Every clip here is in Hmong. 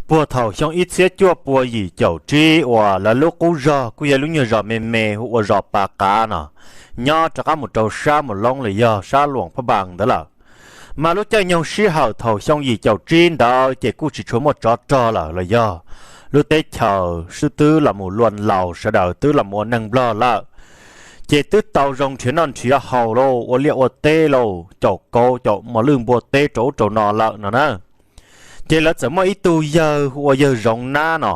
puag thaum xyoo ib txhiab cuaj pua yim caum tsib uas lawv lub qub zog kuj yog lub nyuag zos me me hu ua zos Pas Qav no, nyob rov qab mus rau sab Mus Loob los yog sab Luam Phaj Npas ntawd lawm. Mas lub caij nyoog sij hawm thaum xyoo yim caum tsib ntawd ces kuj tsis tshua muaj tsov rog lawm los yog lub teb chaws sib twb los mus luas laus sawv daws twb los mus ua neeg Nplog lawm, ces twb tau zoo nrhiav noj nrhiav haus lauj, ua liaj ua teb lauj, caum kauv caum mos lwj npua teb rau ub rau no lawm no na. Ces lawv txawm muaj ib tug yawg hu ua yawg Zoov Nab no.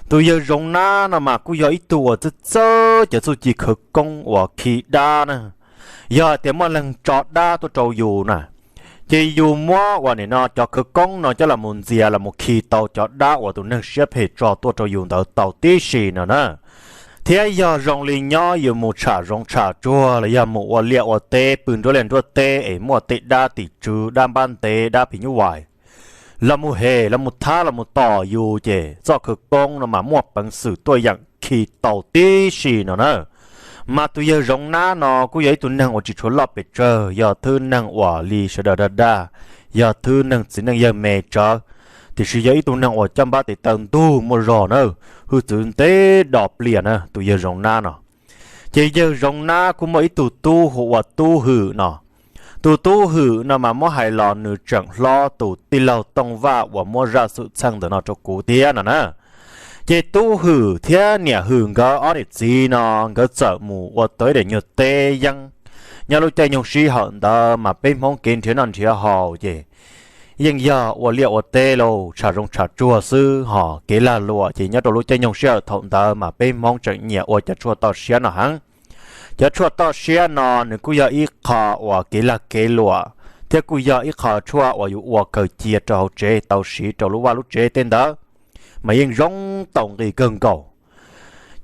Tus yawg Zoov Nab no mas kuj yog ib tug uas txawj txawj cov txuj ci khawv koob uas khi dab na. Yog hais tias muaj leej tso dab tuaj rau yus na, ces yus muab uas nim no cov khawv koob no coj los mus ntxias los mus khi tau cov dab uas tus neeg siab phem tso tuaj rau yus ntawd tau tib si no na. Thiab yog zoo li nyob yus mus tsham zoov tsham tsuag los yog mus ua liaj ua teb pw nruab liaj nruab teb es muaj tej dab tim tswv, dab npab ntev, dab phim nyuj vais los mus hem los mus thab los mus tom yus ces txoj khawv koob no mas muaj peev xwm tuaj yeem khi tau tib si no na. Mas tus yawg Zoov Nab no kuj yog ib tug neeg uas tsis tshua loj pes tsawg, yog thwj neeg uas li sawv daws dag dag, yog thwj neeg txiv neej yawg me tsawv, tiam sis yog ib tug neeg uas coj npab tes taw ntug muaj zog na, hwj txwv ntev do plias na tus yawg Zoov Nab no. Ces yawg Zoov Nab kuj muaj ib tug tub hu ua Tub Hwm no. Tus Tub Hwm no mas muab hais los nws tseem hlob tus tij laug Tooj Vaj uas muab zaj xwm txheej ntawm no rau kuv thiab no na. Ces Tub Hwm thiab Niam Hwm nkawd ob niam txiv no nkawd txawm mus ua tau ib daim nyuag teb yeeb. Nyob lub caij nyoog sij hawm ntawd mas peb Hmoob kev nrhiav noj nrhiav haus ces yeej yog ua liaj ua teb lauj, tsham zoov tsham tsuag xwb, ho kev lag luam ces nyob rau lub caij nyoog sij hawm thaum ntawd mas peb Hmoob tseem nyiam ua cov tshuaj toj siab no heev. Cov tshuaj toj siab no nws kuj yog ib qho uas kev lag kev luam thiab kuj yog ib qho tshuaj uas yus ua kawg cia rau hauv tsev tau siv rau lub vaj lub tsev tej ntawd, mas yeej zoo tau nqi kawg nkaus.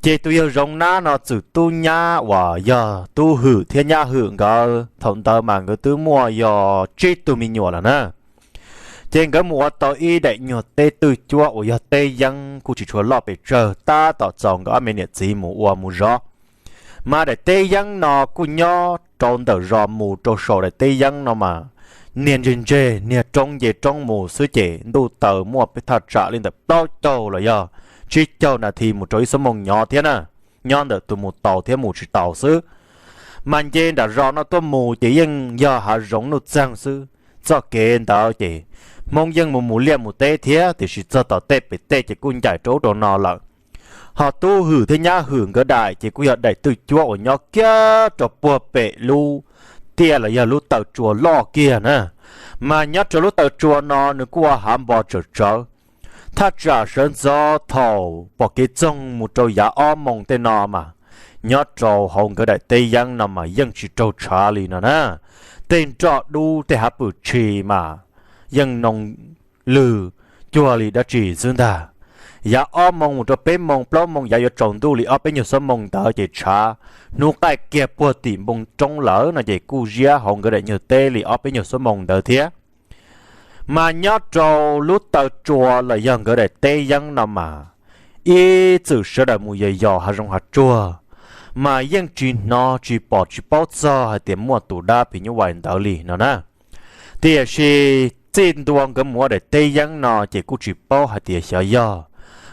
Ces tus yawg Zoov Nab no txwm tub nyab uas yog Tub Hwm thiab Nyab Hwm nkawd thaum ntawd mas nkawd twb muaj yog tsib tug me nyuam lawm na. Ces nkawd mus ua tau ib daim nyuag teb twj cuab uas yog teb yeeb kuj tsis tshua loj pes tsawg, tab tom txaus nkawd ob me niam txiv mus ua mus zov. Mas daim teb yeeb no kuj nyob rau ntawm zos mus rau saum daim teb yeeb no mas niag ntseg ntseg niag roob nce roob mus xwb ces ntuj taws muaj peb thaj tsam li ntawm plaub caug los yog tsib caug nas this mus rau ib xuab moos nyov thiab na, nyob ntawm tus mus taus thiab mus tsis taus xwb. Mas nce nram zos no tuaj mus ces yeej yog hav zoov nuj txeeg xwb. Txoj kev ntawd ces Hmoob yeej mus mus liaj mus teb thiab, tiam sis txog tom tej pem tej ces kuj ncaim rau ub rau no lawm. Ho Tub Hwm thiab Nyab Hwm nkawd daim ces kuj yog daim twj cuab uas nyob kiag rau puag pem lub tiaj los yog lub taw tsua loj kiag na. Mas nyob rau lub taw tsua no nws kuj ua hav npo tsawm tsawv. Thaj tsam sawv ntxov thaum pom kev txoog mus rau yav ob moos tej no mas nyob rau hauv nkawd daim teb yeeb no mas yeej tsis raug tshav li no na. Tej nroj dub tej hav pwm tshis mas yeej noo lwg cuag li dab tsi xwb ntag. Yav ob moos mus rau peb moos plaub moos yav yuav tsaus ntuj li ob peb nyuag xuab moos ntawd ces tshav hnub qaij kiag puag tim npoo roob lawm no ces kuj ziab hauv nkawd daim nyuag teb li ob peb nyuag xuab moos ntawd thiab. Mas nyob rau lub taw tsua los yog nkawd daim teb yeeb no mas ib txwm sawv daws mus yos yos hav zoov hav tsuag, mas yeej tsis hnov tsis pom tsis paub txog hais tias muaj tus dab phim nyuj vais ntawd li no na. Tiam sis txij ntua nkawd mus ua daim teb yeeb no ces kuj tsis paub hais tias xyov yog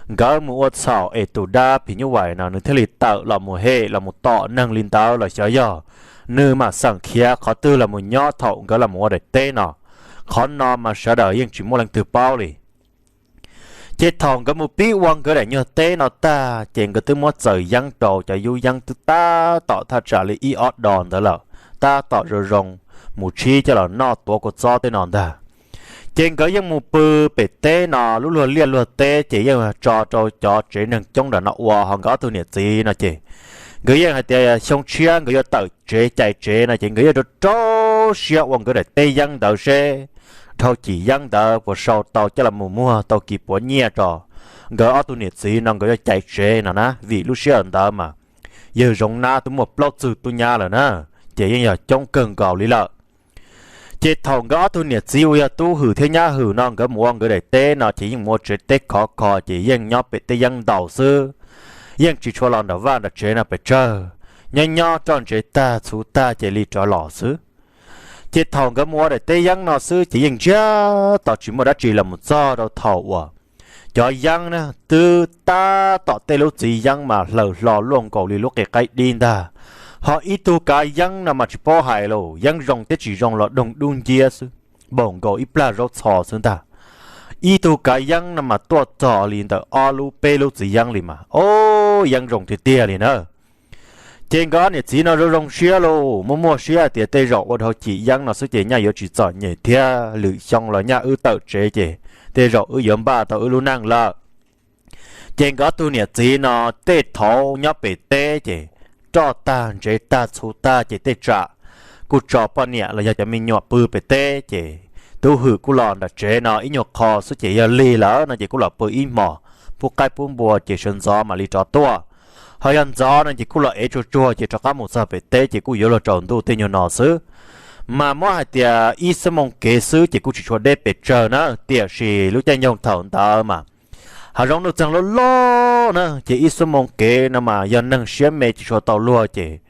nkawd mus ua txhaum es tus dab phim nyuj vais no nws thiaj li tawm los mus hem los mus tom neeg li ntawd los xyov yog nws mam xeem khiav qhov twg los mus nyob thaum nkawd los mus ua daim teb no. Qhov no mas sawv daws yeej tsis muaj leej twg paub li. Ces thaum nkawd mus pib ua nkawd daim nyuag teb no tag ces nkawd twb muab txaws yeeb rau cov yub yeeb twb tab tom thaj tsam li ib ob dos ntawd lawm, tab tom zoo zoo mus tshib coj los noj tuav kua txob tej no ntag. Ces nkawd yeej mus pw pem teb no, lub luag liaj luag teb ces yeej tso rau cov tsev neeg coob nram no ua, ho nkawd ob tug niam txiv no ces nkawd yeej hais tias xyoo tshiab nkawd yuav tawm tsev cais tsev no ces nkawd yeej rau rau siab ua nkawd daim teb yeeb ntawd seb dhau cim yeeb ntawd puas sau tau coj los mus muag tau kis puav nyiaj rau nkawd ob tug niam txiv no nkawd yuav cais tsev no na, vim lub sij hawm ntawd mas yawg Zoov Nab twb muaj plaub txwg tub nyab lawm na, ces yeej yog coob kawg nkaus li lawm. Ces thaum nkawd ob tug niam txiv uas yog Tub Hwm thiab Nyab Hwm no nkawd mus ua nkawd daim teb no ces yeej mus ua tsev teb khov kho ces yeej nyob pem teb yeeb ntaus xwb, yeej tsis tshua los nram vaj nram tsev no pes tsawg, nyob nyob roj ntsev tag txhuv tag ces li rov los xwb. Ces thaum nkawd mus ua daim teb yeeb no xwb ces yeej ntsiag to tsis muaj dab tsi los mus txog rau thaum uas Cov yeeb na twb tab tom tej lub txiv yeeb mas hlaws hlo luaj nkaus li lub qe qaib dib ntag. Ho ib tug kav yeeb no mas tsis paub hais lauj, yeeb zoo thiab tsis zoo los doog dub nciab xwb, npaum nkaus ib plag zaub txho xwb ntag. Ib tug kav yeeb no mas tuaj txog li ntawm ob lub peb lub txiv yeeb li mas, o, yeeb zoo tiag tiag li na. Ces nkawd ob niam txiv no zoo zoo siab lauj, muaj muaj siab tias tej zaum ua dhau cim yeeb no xwb ces nyaj yuav tsis txom nyem thiab, lwm xyoo los nyaj wb tawm tsev ces tej zaum wb yuav npaj tau wb lub neej lawm. Ces nkawd ob tug niam txiv no tej thaum nyob pem teb ces roj tag ntsev tag txhu tag ces tej tsam kuj tso poj niam los yog cov me nyuam pw pem teb ces Tub Hwm kuj los nram tsev no ib nyuag qho xwb ces yog lig lawm no ces kuj los pw ib hmos, pub qaib pub npua ces sawv ntxov mam li rov tuaj. Ho yog ntxov no ces kuj los ev tsuag tsuag ces rov qab mus txog pem teb ces kuj yuav luag tsaus ntuj tej nyuag no xwb. Mas muab hais tias ib xuab moos kev xwb ces kuj tsis tshua deb pes tsawg na, tiam sis lub caij nyoog thaum ntawd mas hav zoov nuj txeeg loj loj na ces ib xuab moos kev no mas yog neeg siab me tsis tshua tau luag ces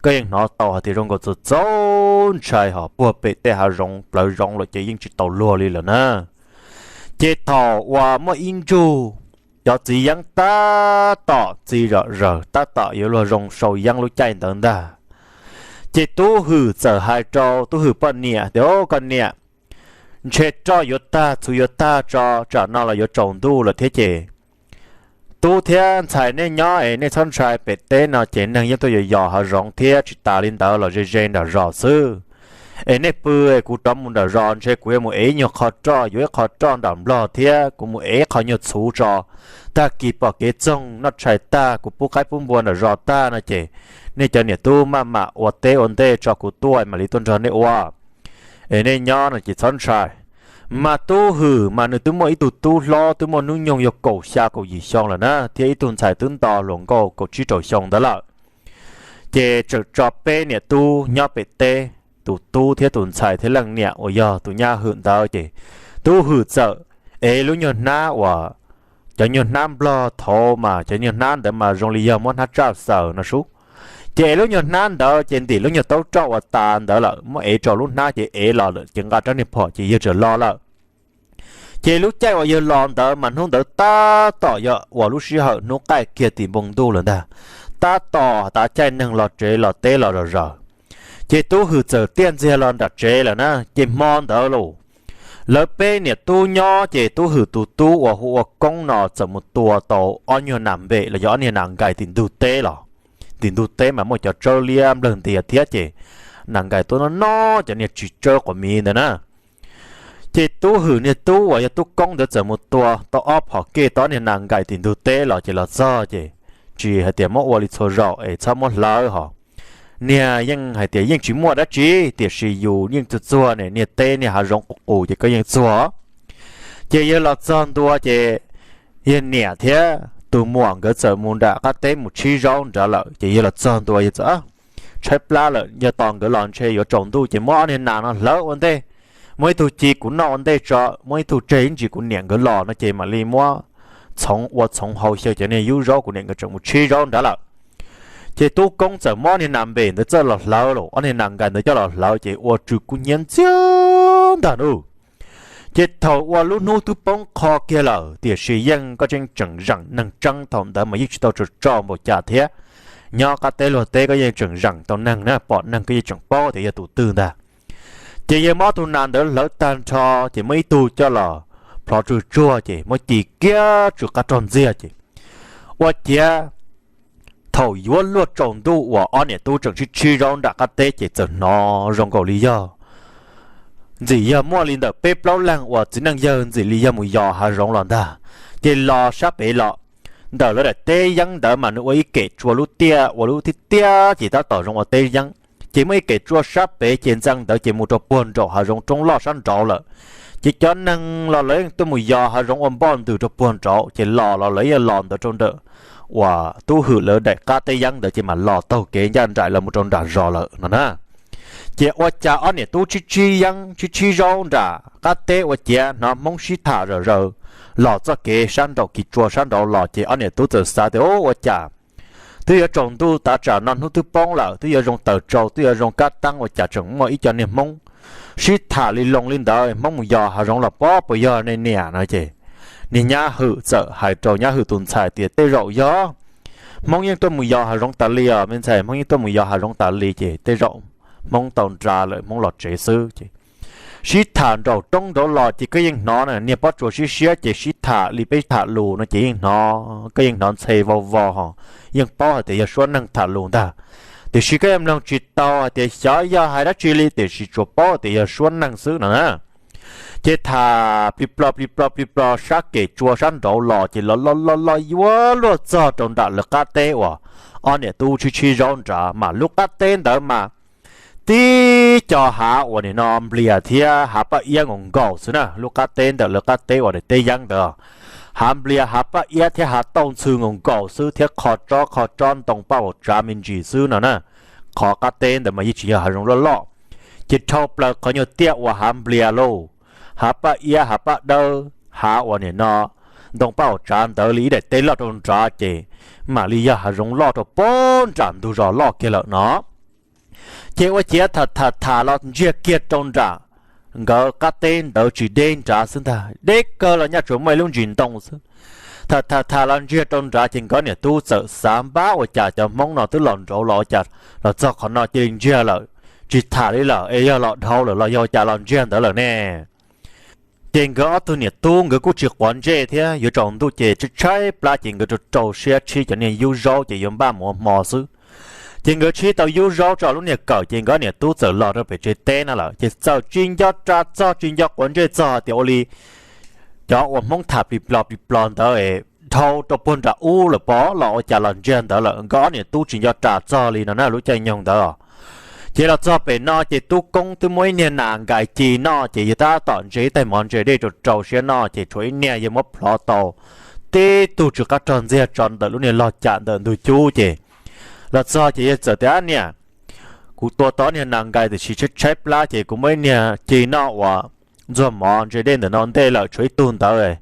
koj yeej hnov tau hais tias zoo nkaus txaus txaus ntshai ho puag pem tej hav zoov plawv zoov lawm ces yeej tsis tau luag li lawm na. Ces thaum uas muaj ib ntsug cov txiv yeeb tab tom txi zom zaws tab tom yuav luag zoo sau yeeb lub caij ntawd ntag, ces Tub Hwm txawm hais rau Tub Hwm poj niam tias, Au koj niam, ntshe roj yuav tag txhu yuav tag tso, tsam no los yuav tsaus ntuj lawm thiab ces tub thiab ntxhais nej nyob es nej txhob ntshai, pem teb no ces neeg yeej tuaj yos yos hav zoov thiab tsis tas li ntawd los ze ze nram zos xwb. Es nej pw es kuv rov mus nram zos ntshe kuv yuav mus ev ib nyuag qho roj, yuav ib qho roj nram nplog thiab kuv mus ev ib qho nyuag txhuv tso. Tag kis pom kev txoog noj tshais tag kuv pub qaib pub npua nram zos tag no ces nej cov niam tub maj mam ua teb ua ntej tso kuv tuaj mam li tuaj nrog nej ua. Es nej nyob no ces txhob ntshai. Mas Tub Hwm mas nws twb muaj ib tug tub hlob twb muaj hnub nyoog yog kaum xya kaum yim xyoo lawm na thiab ib tug ntxhais twb nto hluas nkauj kaum tsib rau xyoo ntawd lawm. Ces tseem tso peb niam tub nyob pem teb, tus tub thiab tus ntxhais thiab leej niam uas yog tus nyab Hwm ntawd ces Tub Hwm txawm ev lub nyuag hnab uas cov nyuag hnab nplog thaud mas cov nyuag hnab ntawd mas zoo li yog muab hnab tsaj xaws no sub. Ces ev lub nyuag hnab ntawd ces ntim lub nyuag taub roj uas tas ntawd lawm muab ev rau lub hnab ces ev los lawm ces nqa rab niag phom ces yawg txawm los lawm. Ces lub caij uas yawg los ntawd mas hnub ntawd tab tom yog uas lub sij hawm hnub qaij kiag tim npoo ntuj lawm ntag, tab tom tav caij neeg los tsev los teb los zom zaws. Ces Tub Hwm txawm tiaj ntxiag los nram tsev lawm na ces hmo ntawd los lawv peb niam tub nyob ces Tub Hwm tus tub uas hu ua Koob no txawm mus tua tau ob nyuag nas npem los yog ob niag nas nkais tim ntug teb los. Tim ntug teb mas muaj cov tsawb liab nplawg ntias thiab ces nas nkais tuaj noj noj cov niag tsis tsawb quas miv ntawd na. Ces Tub Hwm niag tub uas yog Tub Koob ntawd txawm mus tua tau ob phom kej tau ob niag nas nkais tim ntug teb los ces los txog ces tsis hais tias muab ua li txhua zaus es txhob muab hlawv hos. Niag yeej hais tias yeej tsis muaj dab tsi, tiam sis yus yeej txuag txuag ne, niag teb niag hav zoov qus qus ces koj yeej txuag. Ces yawg los txog ntua ces yawg niam thiab tus muam nkawd txawm mus nram qab teb mus tshib zaub nrad lawm ces yawg los txog ntua yawg txawm tshaib plab lawm, yog tos nkawd los ntshe yuav tsaus ntuj ces muab ob niag nas no hlawv ua ntej, muab ib tug ci kuv noj ua ntej tso, muab ib tug tseg ib ntsis kuv niam nkawd los no ces mam li muab txhoov ua txhoov hau xyaw cov niag yub zaub, kuv niam nkawd tseem mus tshib zaub nrad lawm. Ces Tub Koob txawm muab ob niag nas npem ntawd txawj los hlawv los ob niag nas nkais ntawd coj los hlawv ces ua rau kub hnyiab ntxiag ntag nub. Ces thaum uas lub hnub twb poob qho kiag lawm tiam sis yeej koj tseem tseem zeem neeg tseeb thaum ntawd mas yeej tsis tau tso tso npaum cas thiab. Nyob qab teb luag teb koj yeej tseem zeem tau neeg na, pom neeg koj yeej tseem paub tias yog tus twg ntag. Ces yawg muab tus nas ntawd hlawv tag nrho ces muab ib tug coj los plhov tsuag tsuag ces muab ci kiag tsw qab rog ntxiag ces ua ciav thaum yuav luag tsaus ntuj uas ob niam tub tseem sib tshib zaub nram qab teb ces txawm hnov zoo nkaus li yog ntxim yog muaj li ntawm peb plaub leeg uas txiv neej yawg ntxim li yog mus yos hav zoov los ntag. Ces los sab pem los ntawm lawv daim teb yeeb ntawd mas nws ua ib kem tsua lub tiaj ua lub tiaj tiaj ces tab tom zoo ua teb yeeb. Ces muaj ib kem tsua sab pem ces ntxeev ntawd ces mus rau puag nraum hav zoov roob loj sab nraud lawm. Ces cov neeg los lawv yeej tuaj mus yos hav zoov ua npoj ntws rau puag nraud ces los los lawv yeej los ntawd rau nram uas Tub Hwm lawv daim qab teb yeeb ntawd ces mam los taug kev ncaj nraim los mus rau nram zos lawm no na. Ces ua cas ob niam tub tshib tshib yeeb tshib tshib zaub nram qab teb ua ciav hnov Hmoob sib tham zom zaws los txoj kev sab nraum kis tsua sab nraud los ces ob niam tub txawm xav tias, Ua cas twb yuav tsaus ntuj tav tsam no hnub twb poob lawm, twb yuav zoo taws tsau, twb yuav zoo kab teeb, ua cas tseem muaj ib co niag Hmoob sib tham li loo li ntawd, Hmoob mus yos hav zoov los pob puas yog ne niam no ces niag Nyab Hwm txawm hais rau Nyab Hwm tus ntxhais tias, Tej zaum yog Hmoob yeej tuaj mus yos hav zoov tas li os me ntxhais, Hmoob yeej tuaj mus yos hav zoov tas li ces tej zaum Hmoob tau nra lawm, Hmoob los tsev xwb ces sib tham nraum roob nraud los ces koj yeej hnov na, niag pob tsuas siab siab ces sib tham li peb tham lus no ces yeej hnov, koj yeej hnov ntxhe vau vau hos yeej paub hais tias yog suab neeg tham lus ntag. Tiam sis koj yeej mloog tsis tau hais tias xyov yog hais dab tsi li, tiam sis tsuas paub tias yog suab neeg xwb no na. Ces tham plig plo plig plo plig plo sab kem tsua sab nraud los ces los los los los yuav luag txog rau nram lawv qab teb uas ob niam tub tshib tshib zaub nrad, mas lub qab teb ntawd mas tib co hav uas nim no nplias thiab hav paj iab nkaus nkaus xwb na. Lub qab teb ntawm lawv qab teb uas daim teb yeeb ntawd, hav nplias hav paj iab thiab hav tauj ntxhw nkaus nkaus xwb thiab qho tsob qho tsob ntoo paj vaum tsav me ntsis xwb no na. Qhov qab teb ntawd mas yeej tsis yog hav zoov loj loj, ces dhau plaws qhov nyuag tiaj uas hav nplias lauj, hav paj iab hav paj dawb hav uas nim no ntoo paj vaum tsav ntawd li ib daim teb loj rau nrad ces mam li yog hav zoov loj rau pem nram ntug zos loj kiag lawm no. Ces ua ciav tham tham tham los ntsiag kiag rau nram nkawd qab teb ntawd tsis deb nrad xwb ntag, deb kawg los nyaj tsuas muaj ib lub ntsis ntoo xwb. Tham tham tham los ntsiag rau nrad ces nkawd niam tub txawm xav npab ua cas cov Hmoob no twb los nraud los ua cas los txog qhov no cia li ntsiag lawm, tsis tham li lawm es yog los dhau lawm los yog ua cas los ntsiag ntawd lawm ne. Ces nkawd ob tug niam tub nkawd kuj tsis quav ntsej thiab, yuav tsaus ntuj ces tshaib tshaib plab ces nkawd rau rau siab tshib cov niag yub zaub ces yuav npaj mus ua hmo xwb. Ces nkawd tshib tau yub zaub tso lub niag kawm ces nkawd niam tub txawm los rau pem tsev teb na lawm ces txawm tsis nco ras txog tsis nco quav ntsej txog tias ua li cov uas Hmoob tham plig plo plig plo ntawd es dhau rau puag nram ub lawm pob los ua cas los ntsiag ntawd lawm, nkawd ob niam tub tsis nco ras txog li no na lub caij nyoog ntawd. Ces los txog pem no ces tub Koob twb muab ib niag nas nkais ci noj ces yawg tab tom ntse ib tais mov ntse dej rau rau siab noj ces tshuav ib niag yawg muab plhov tau tib tug tsw qab rog ntxiag tso ntawm lub niag log cam ntawm ntug cub ces los txog ces yawg txawm tias, Ab niam, kuv tua tau niag nas nkais tiam sis tshaib tshaib plab ces kuv muab ib niag ci noj uas ntxuag mov ntse dej ntawm no ntej lawm tshuav ib tug ntawd.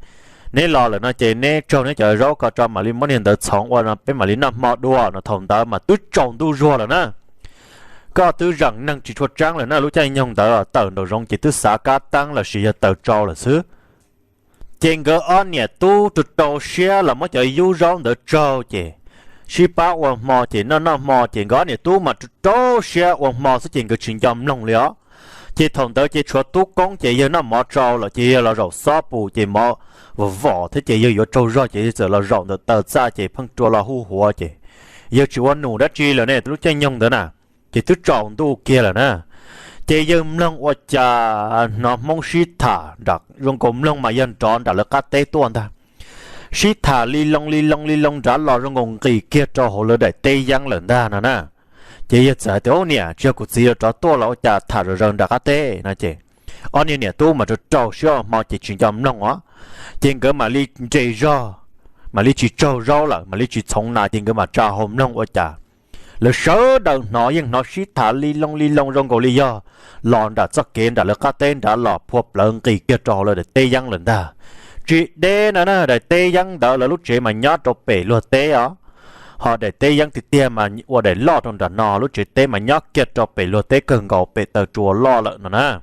Neb los lawm no ces neb tsaug neb cov zaub ko tso mam li muab niag ntawd txhoov ua no peb mam li noj hmo dua no. Thaum ntawd mas twb tsaus ntuj zuag lawm na. Koj twb zeem neeg tsis tshua tseeb lawm na, lub caij nyoog ntawd tawm nraum zoov ces twb xav kab teeb lossis yog taws tsau lawm xwb. Ces nkawd ob niam tub rau rau siab los muab cov yub zaub ntawd tsaug ces sib pab ua hmo ces noj noj hmo ces nkawd ob niam tub mas rau rau siab ua hmo xwb ces nkawd tsis nco mloog li os. Ces thaum ntawd ces tshuav tub Koob ces yawg noj mov tsau lawm ces yawg los zaum xob pus ces mov vom vom thiab ces yawg yuav tsaug zog ces yawg txawm los zaum ntawm taw txaj ces pheej rua los huj huav ces yawg tsis ua num dab tsi lawm ne, lub caij nyoog ntawd na. Ces twb tsaus ntuj kiag lawm na. Ces yawg mloog ua cas hnov Hmoob sib tham nram zoo nkaus mloog mas yog nrov nram lawv qab teb tuaj ntag. Sib tham li loo li loo li loo nrad los zoo nkaus nqis kiag rau hauv lawv daim teb yeeb lawm ntag no na. Ces yawg txawm hais tias, Ub niam, tsis yog kuv txiv yuav rov tuaj los ua cas tham zom zaws nram qab teb no ces ob niag niam tub mas rau rau siab ua hmo ces tsis nco mloog os. Ces nkawd mam li nres zog, mam li tsis tsaug zaub lawm mam li tsis txhoov nas ces nkawd mam tsa hau mloog ua cas lawv sawv daws hnov yeej hnov sib tham li loo li loo zoo nkaus li yog los nram txoj kev nram lawv qab teb nrad los phua plawv nqis kiag rau hauv lawv daim teb yeeb lawm ntag. Tsis deb no na, daim teb yeeb ntawd lawv lub tsev mas nyob rau pem luag teb os, ho daim teb yeeb tiag tiag mas ua daim loj rau nram no, lub tsev teb mas nyob kiag rau pem luag teb kawg nkaus pem taw tsua loj lawm no na.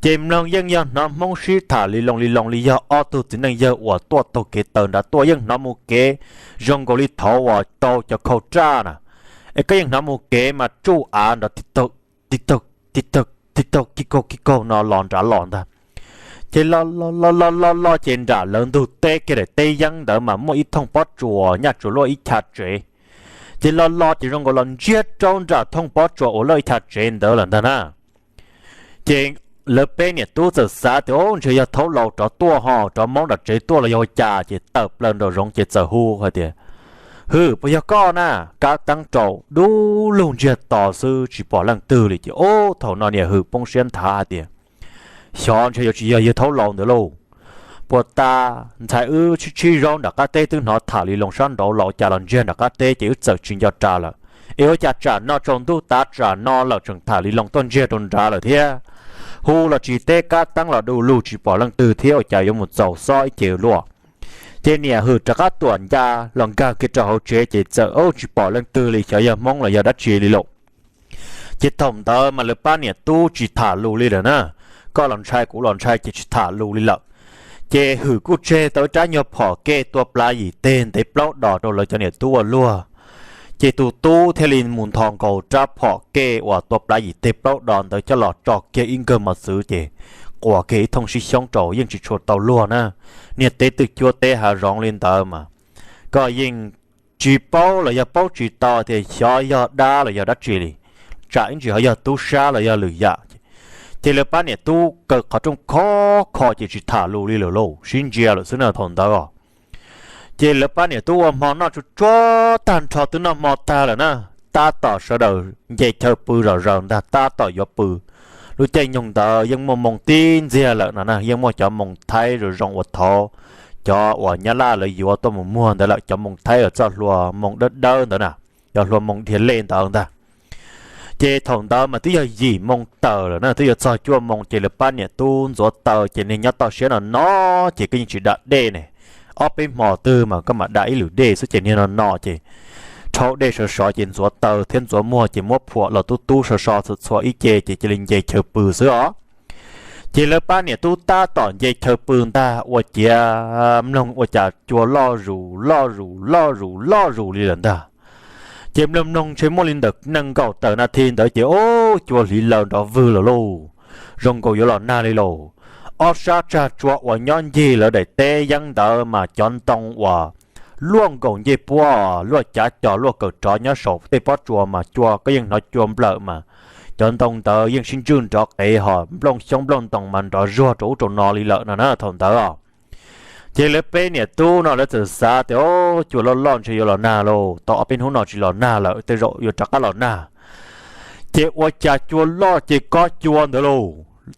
Ces mloog yeej yog hnov Hmoob sib tham li loo li loo li yog ob tug txiv neej yawg uas tuaj taug kev taw nrad tuaj, yeej hnov mus kev zoo nkaus li thaud uas tau cov khau raj na. Es koj yeej hnov mus kev mas tsuj av nrov ti taug ti taug ti taug ti taug ki kaug ki kaug no los nrad los ntag. Ces los los los los los ces nram lawv ntug teb kiag daim teb yeeb ntawd mas muaj ib thooj pob tsuas nyaj tsuas luaj ib chav tsev. Ces los los ces zoo nkaus los ntsiag rau nram thooj pob tsuas uas luaj ib chav tsev ntawd lawm ntag na. Ces lawv peb niam tub txawm xav tias, Ub, ntshe yog thaub laus rov tuaj ho, rov moob nram tsev tuaj los yog ua cas? Ces tawm plaws nraum zoov ces txawm hu hais tias, Hwm, puas yog koj na? Kab teeb rau dub lug ntsiag to xwb tsis pom leej twg li. Ces ub, thaum no niam Hwm poob siab nthav hais tias, Xyov, ntshe yuav tsis yog yawg thaub laus ntawd lauj. Puas tas ntxhais wb tshib tshib zaub nram qab teb twb hnov tham li loo sab nraud los ua cas los ntsiag nram qab teb ces wb txawm tsis nco ras lawm. Es ua cas tsam no tsaus ntuj tav tsam no lawm tseem tham li loo tuaj ntsiag rau nrad lawm thiab? Hu los tsis teb, kab teeb los du lug tsis pom leej twg thiab, ua cas yuav mus txaus xob ib ce luaj? Ces niam Hwm rov qab tuam ncaj los nkag kiag rau hauv tsev ces txawm ub tsis pom leej twg li, xyov yog Hmoob los yog dab tsi li lauj. Ces thaum ntawd mas lawv pab niam tub tsis tham lus li lawm na, koj los ntshai kuv los ntshai ces tsis tham lus li lawm. Ces Hwm kuj tseg tau ib rab nyuag phom kej tua plav yim teg ntev plaub dos rau lawv cov niam tub ua luag. Ces tus tub thiaj li mus nthos nkaus rab phom kej uas tua plav yim teg plaub dos ntawd coj los tso kiag ib nkawg mos txwv ces quas kiag ib thooj sib xyoob rau yeej tsis tshua tau luag na. Niag teb twg cuab teb hav zoov li ntawd mas koj yeej tsis paub los yog paub tsis tau tias xyov yog dab los yog dab tsi li, tsam ib ntsis ho yog tub sab los yog lwm yam. Ces lawv pab niam tub kaw qhov rooj khov kho ces tsis tham lus li lawm lauj, sib ntsia lawm xwb na thaum ntawd os. Ces lawv pab niam tub ua hmo noj tsuag tsuag tag nrho twb noj hmo tag lawm na, tab tom sawv daws nce chaw pw zom zaws ntag, tab tom yuav pw. Lub caij nyoog ntawd yeej muaj moo tib ntxiag lawm no na, yeej muaj cov moo Thaib zoo zoo uas thaud cov uas Nyab Laj lawv yuav tuaj mus muag ntawd lawm, cov moo Thaib uas txoj hlua moo dawb dawb ntawd na, cov hlua moo dhia lej ntawd ntag. Ces thaum ntawd mas twb yog yim moo tawm lawm na, twb yuav txog cuaj moo ces lawv pab niam tub ntxuav taw ces niag nyob toj siab no no ces koj yeej tsis dam dej ne. Ob peb hmo twg mas koj mam dam ib lwm dej xwb ces niag no no ces rhaub dej sov sov ces ntxuav taw thiab ntxuav muag ces muab phuam los tub tub so so txhua txhua ib ce ces cia li nce chaw pw xwb os. Ces lawv pab niam tub tab tom nce chaw pw ntag ua ciav mloog ua cas cua loj zus loj zus loj zus loj zus li lawm ntag. Ces mloog mloog ntshe muaj li ntawm nees nkaum tawm nas this ntawd ces ub, cua hliv laws nrov vwg lawm lauj, zoo nkaus yuav los nag li lauj. Ob sab tsag tsua uas nyob ncig lawv daim teb yeeb ntawd mas cov ntoo uas luaj nkaus ncej puab, luaj cav cos luaj kawm rov nyob saum tej pob tsuas mas cua koj yeej hnov cua nplawm mas cov ntoo ntawd yeej sib ntswj nrov qev ho nplooj xyoob nplooj ntoo mas nrov zuag rau ub rau no li lawm no na thaum ntawd os. Ces lawv peb niam tub no lawv txawm xav tias, o, cua loj loj ntshe yuav los nag lauj, tau ob peb hnub no tsis los nag lawm tej zaum yuav rov qab los nag. Ces ua cas cua loj ces kob cua ntawd lauj,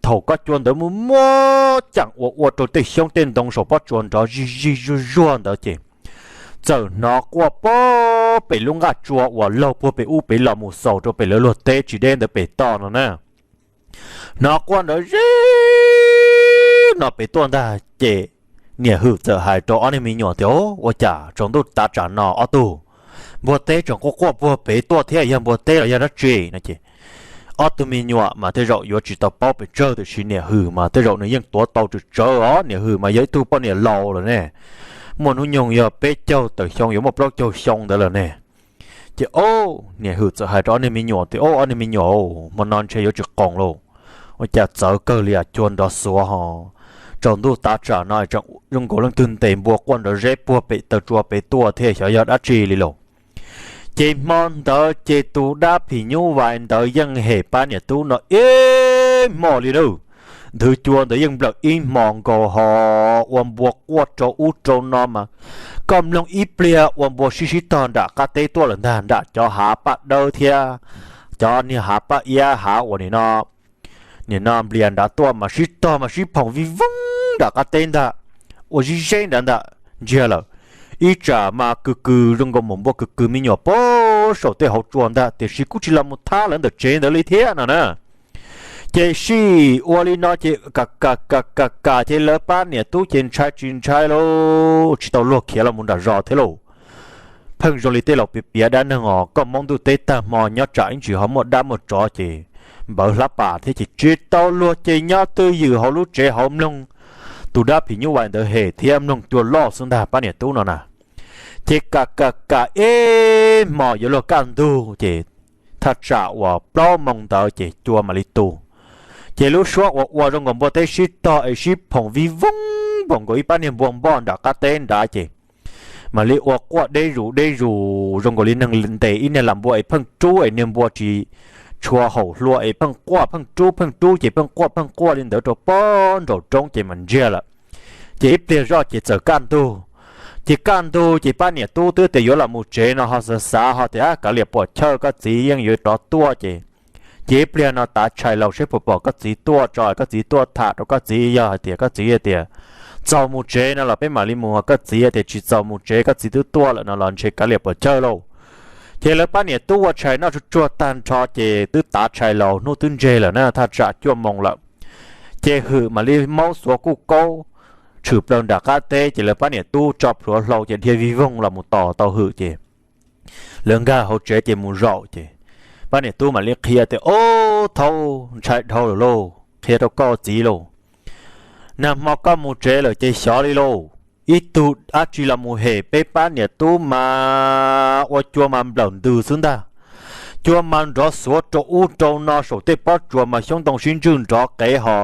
thaum kob cua ntawd muaj muaj ceem uas ua rau tej xyoob tej ntoo saum pob tsuas nrov zig zig zuag zuag ntawd ces txawm hnov quaj pem lub nqaj tsua uas laug puag pem ub pem los mus xaus rau pem lawv luag teb tsis deb ntawd pem toj no na. Hnov quaj nrov zig no pem tuaj ntag ces niam Hwm txawm hais rau ob niag me nyuam tias, ua cas tsaus ntuj tav tsam no ob tug npua teb tseem quaj quaj puag pem tuaj thiab, yog npua teb los yog dab tsi no ces ob tug me nyuam mas tej zaum yuav tsis tau paub pes tsawg tiam sis niam Hwm mas tej zaum nws yeej tuav tau tsawv tsawv os, niam Hwm mas yog ib tug poj niam laus lawm ne, muaj hnub nyoog yog peb caug tawm xyoo yuav muaj plaub caug xyoo ntawd lawm ne. Ces o, niam Hwm txawm hais rau ob niag me nyuam tias, o, ob niag me nyuam, hmo no ntshe yuav tsis qoos lauj, ua cas txawv kawg li as, cua nrov xuav ho, tsaus ntuj tav tsam no zoo nkaus leej twg ntes npua quaj nrov zeb puag pem taw tsua pem tuaj thiab xyov yog dab tsi li lauj. Ces hmo ntawd ces tus dab phim nyuj vais ntawd yeej hem pab niam tub no ib hmos li na. Nthwv cua ntawd yeej nplawm ib hmos nkaus ho ua npua quaj rau ub rau no mas koj mloog ib pliag ua npua sib sib tog nram qab teb tuaj lawm ntag, nram cov hav paj dawb thiab cov niag hav paj iab hav uas nim no, nim no nplias nrad tuaj mas sib tog mas sib phoom vij voog nram qab teb ntag, ua zib zeb nrad ntag ntsiag lawm. Ib tsam mas kws kws zoo nkaus mus npua kws kws me nyuam puag saum tej hauv tsua ntag tiam sis kuj tsis los mus thab lawv ntawm tsev ntawd li thiab no na. Ces sij ua li no ces kam kam kam kam kam ces lawv pab niam tub ces ntshai tsis ntshai lauj, tsis tau luag khiav los mus nram zos thiab lauj. Pheej zoo li tej laus piav piav dab neeg os, koj Hmoob ntuj teb tag hmo nyob tsam ib ntsis ho muaj dab muaj tsov ces npawv hlab pas thiab ces tsis tau luag ces nyob twj ywm hauv lub tsev hauv mloog tus dab phim nyuj vais ntawd hem thiab mloog cua loj xwb ntag pab niam tub no na. Ces kam kam kam ib hmos yuav luag kaj ntug ces thaj tsam uas plaub moo ntawd ces cua mam li tu. Ces lub suab uas ua zoo nkaus npua teb sib tog es sib phoom vij voog npaum nkaus ib pab niag npua npoj nram qab teb nrad ces mam li ua quaj deb zus deb zus zoo nkaus li neeg ntes ib niag lam npua es pheej rub es niag npua tsis tshua haum hlua es pheej quaj pheej rub pheej rub ces pheej quaj pheej quaj li ntawd rau pob nraum roob ces mam ntsiag lawm. Ces ib pliag zoj ces txawm kaj ntug. Ces kaj ntug ces pab niam tub twb tias yuav los mus tsev no ho xav xav ho tias kav liam puas chawj koj txiv yeej yuav rov tuaj ces, ces ib pliag no tav tshais laus seb puas pom koj txiv tuaj tso, koj txiv tuaj tham rau koj txiv, yog hais tias koj txiv tias txaus mus tsev no los peb mam li mus, koj txiv tias tsis txaus mus tsev koj txiv twb tuaj lawm no los ntshe kav liam puas chawj lauj. Ces lawv pab niam tub ua tshais noj tsuag tsuag tag nrho ces twb tav tshais laus hnub twb ntseg lawm na, thaj tsam cuaj moo lawm. Ces Hwm mam li maub xuav kuj kaub tshwm plaws nram qab teb ces lawv pab niam tub tso plhuav hlau ces dhia vij voog los mus tos tau Hwm ces lawv nkag hauv tsev ces mus zaum ces pab niam tub mam li qhia tias, o, thaub, ntshai dhau lawm lauj, qhia rau koj txiv lauj. Nag hmo koj mus tsev lawm ces xyov li lauj. Ib tug dab tsi los mus hem peb pab niam tub mas ua cua mas nplawm ntws xwb ntag. Cua mas nrov xuav rau ub rau no saum tej pob tsuas mas xyoob ntoo sib ntswj nrov qev ho.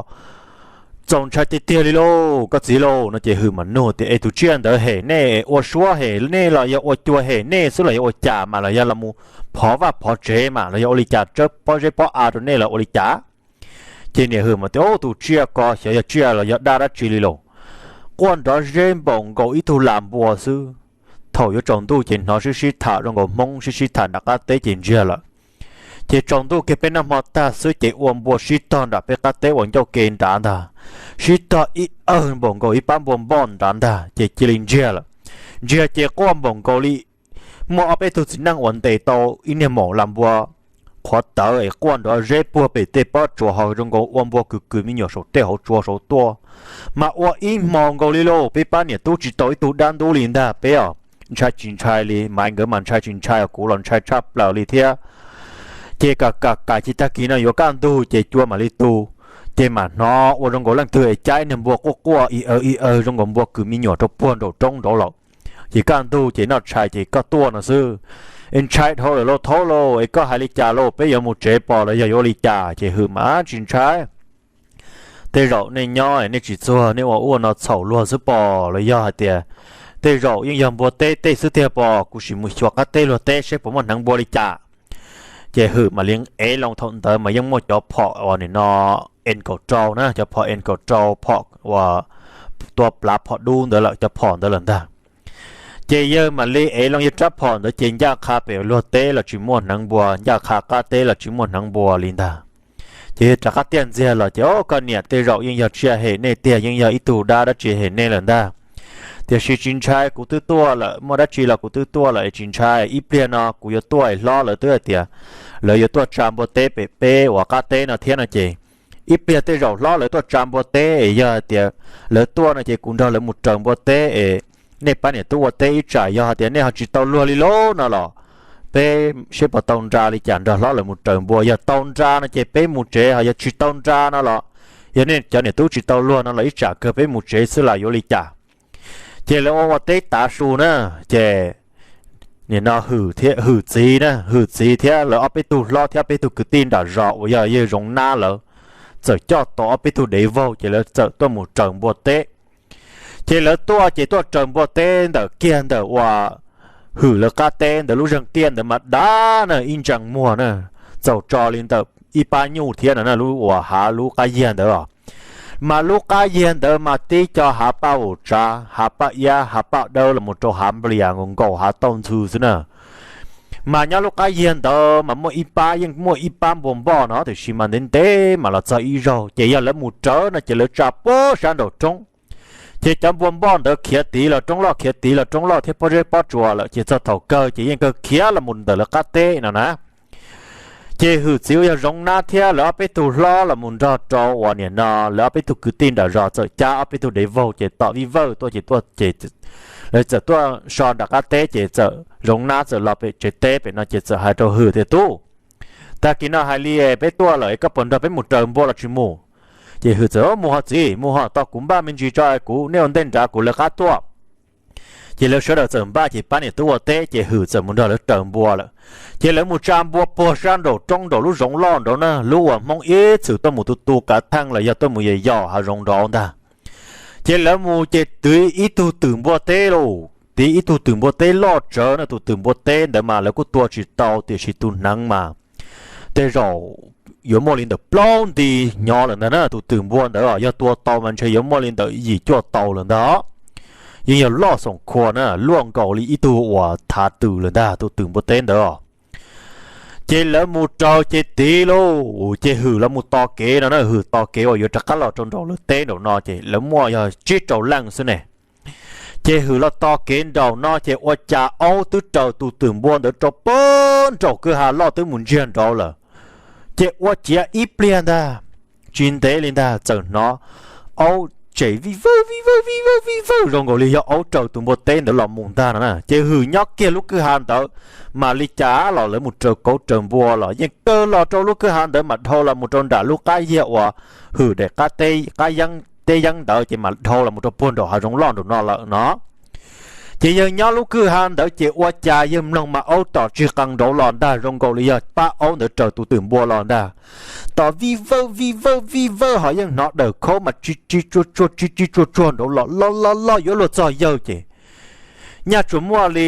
Txaus ntshai tiag tiag li lauj koj txiv lauj. No ces Hwm mas nug tias, Es tus tsiaj ntawd hem nej ua suab hem nej los yog ua cua hem nej xwb los yog ua cas mas los yog los mus phov vaj phov tsev mas los yog ua li cas, tsawb pob zeb pob av rau nej los ua li cas? Ces niam Hwm mas tias, Ub, tus tsiaj ko xyov yog tsiaj los yog dab dab tsi li lauj. Quaj nrov zeb npaum nkaus ib tug lag npua xwb. Thaum yuav tsaus ntuj ces hnov sib sib tham zoo nkaus Hmoob sib sib tham nram qab teb ces ntsiag lawm. Ces tsaus ntuj kiag peb noj hmo tag xwb ces ua npua sib tog nram peb qab teb uas ncauj ke nrad ntag, sib tog ib awg npaum nkaus ib pab npua npoj nrad ntag ces cia li ntsiag lawm. Ntsiag ces quaj npaum nkaus li muaj ob peb tug txiv neej uas ntes tau ib niag maum lag npua qhuav tawv es quaj nrov zeb puag pem tej pob tsuas ho zoo nkaus ua npua kws kws me nyuam saum tej hauv tsua saud tuaj. Mas ua ib hmos nkaus li lauj, peb pab niam tub tsis tau ib tug dab ntub li ntag peb os. Ntshai tsis ntshai li mas nkawd mas ntshai tsis ntshai, kuv los ntshai tshaj plaws li thiab. Ces kam kam kam ces tag kis no yuav kaj ntug ces cua mam li tu. Ces mam hnov ua zoo nkaus leej twg es cab ib niag npua quaj quaj i aw i aw zoo nkaus npua kws me nyuam rau puag nraum roob nraud lawm. Ces kaj ntug ces noj tshais ces koj tuaj no xwb. Es ntshai dhau lawm lauj thaub lauj, es koj hais li cas lauj, peb yuav mus tsev pom los yog yuav ua li cas? Ces Hwm mas tsis ntshai. Tej zaum nej nyob nej tsis txuag nej ua ua no txhaum luag xwb pom los yog hais tias tej zaum yeej yog npua teb tej xwb tiag pom, kuv sim mus xyuas qab teb luag teb seb puas muaj hneev npua li cas. Ces Hwm mam li ev loo, thaum ntawd mas yeej muaj cov phom uas nim no N kaum rau na, cov phom N kaum rau, phom uas tua plav phom dub ntawd lawm, cov phom ntawd lawm ntag. Ces yawg mam li ev loo yawg rab phom ntawd ces ncaj qha pem luag teb los tsis muaj hneev npua, ncaj qha qab teb los tsis muaj hneev npua li ntag. Ces yawg rov qab tiaj ntxiag los ces, Au, koj niam, tej zaum yeej yog tsiaj hem nej tiag, yeej yog ib tug dab dab tsi hem nej lawm ntag. Tiam sis tsis ntshai, kuv twb tuaj lawm, muaj dab tsi los kuv twb tuaj lawm es tsis ntshai. Ib pliag no kuv yuav tuaj es hlob lawv twb hais tias lawv yuav tuaj tsa npua teb pem peb uas qab teb no thiab no ces ib pliag tej zaum hlob lawv tuaj tsa npua teb es yog hais tias lawv tuaj no ces kuv nrog lawv mus raws npua teb es nej pab niam tub ua teb ib tsam, yog hais tias nej ho tsis tau luag li lauj no los peb seb puas tau nra li cas nrog hlob lawv mus raws npua. Yog tau nra no ces peb mus tsev, ho yog tsis tau nra no los yog nej cov niam tub tsis tau luag no los ib tsam kawg peb mus tsev xwb los yuav li cas? Ces lawv ua ua teb tav su na, ces nim no Hwm txiv na, Hwm txiv thiab lawv ob peb tug hlob thiab ob peb tug kwv tij nram zos uas yog yawg Zoov Nab lawv txawm coj tau ob peb tug dev vaug ces lawv txawm tuaj mus raws npua teb. Ces lawv tuaj ces tuaj raws npua teb ntawm kiag ntawm uas Hwm lawv qab teb ntawd lub zeeg tiaj ntawd mas dav na, ib ntsees muag na, txaus tso li ntawm ib pab nyuj thiab no na, lub uas hav lub qab yiag ntawd os. Mas lub qab yiag ntawd mas tib co hav paj uas tsav, hav paj iab, hav paj dawb los mus rau hav nplias nkaus nkaus hav tauj ntxhw xwb na. Mas nyob lub qab yiag ntawd mas muaj ib pab, yeej muaj ib pab npua npoj no tiam sis mas ntev ntev mas los txog ib zaug ces yog lawv mus rawv no ces lawv tsa puag sab nraum roob. Ces cov npua npoj ntawd khiav tid los roob loj, khiav tid los roob loj thiab pob zeb pob tsuas lawm ces txog thaum kawg ces yeej kawg khiav los mus ntawm lawv qab teb no na. Ces Hwm txiv uas yog Zoov Nab thiab lawv ob peb tug hlob los mus nrog rau uas nim no lawv ob peb tug kwv tij nram zos txawm cab ob peb tug dev vaug ces tom vij vawj tuaj ces tuaj ces lawv txawm tuaj so nram qab teb ces txawm Zoov Nab txawm los pem tsev teb pem no ces txawm hais rau Hwm tias, Tub, tag kis no hais li peb tuaj lawm es koj puas nrog peb mus raws npua los tsis mus? Ces Hwm txawm, Mus ho txiv, mus ho, tos kuv npaj me ntsis tso, kuv, nej ua ntej nrad kuv lawv qab tuaj. Ces lawv sawv daws txawm npaj ces pab niam tub ua teb ces Hwm txawm mus nrog lawv raws npua lawm. Ces lawv mus tsa npua puag sab nraum roob nraum lub zoov loj nraud na, lub uas Hmoob ib txwm tuaj mus tu tu kav theej los yog tuaj mus yos yos hav zoov nraud ntag. Ces lawv mus ces tiv ib tug twm npua teb lauj, tiv ib tug twm npua teb loj tsawv na, tus twm npua teb ntawd mas lawv kuj tua tsis tau tiam sis tus hneev mas tej zaum yuav muaj li ntawm plaub nti hnyo lawm ntag na, tus twm npua ntawd yog tua tau mas ntshe yuav muaj li ntawm yim cuaj tau lawm ntag. Yeej yog loj xoom khua na, luaj nkaus li ib tug uas thav twm lawm ntag tus twm npua teb ntawd. Ces lawv mus raws ces tiv lauj, ces Hwm lawv mus tos kev no na, Hwm tos kev uas yuav rov qab los rau nraum lawv teb nraum no ces lawv muaj yog tsib rau leej xwb ne. Ces Hwm los tos kev nraum no ces ua cas aub twb raws tus twm npua ntawd rau puag nraum kwj ha loj twb mus ntsiag nraud lawm. Ces ua ciav ib pliag ntag, tsis ntev li ntag txawm hnov aub tsem vij vawj vij vawj vij vawj vij vawj zoo nkaus li yog aub raws tus npua teb ntawd los mus ntag no na. Ces Hwm nyob kiag lub kwj ha ntawd, mas li cas los lawv mus raws kauv raws npua los yeej kawg los rau lub kwj ha ntawd mas dhau los mus rau nram lub qab yiag uas Hwm daim qab teb qab yeeb teb yeeb ntawd ces mam dhau los mus rau puag nraum hav zoov loj nraum no lawm no. Ces yawg nyob lub kwj ha ntawd ces ua cas yawg mloog mas aub tom tsig qees nraud los ntag, zoo nkaus li yog pab aub ntawd raws tus twm npua los ntag. Tom vij vawj vij vawj vij vawj ho yeej hnov dawm khaub mas tsis tsis tsuag tsuag tsis tsis tsuag tsuag nraud los loj loj loj yuav luag txog yawg ces nyaj tsuas muaj li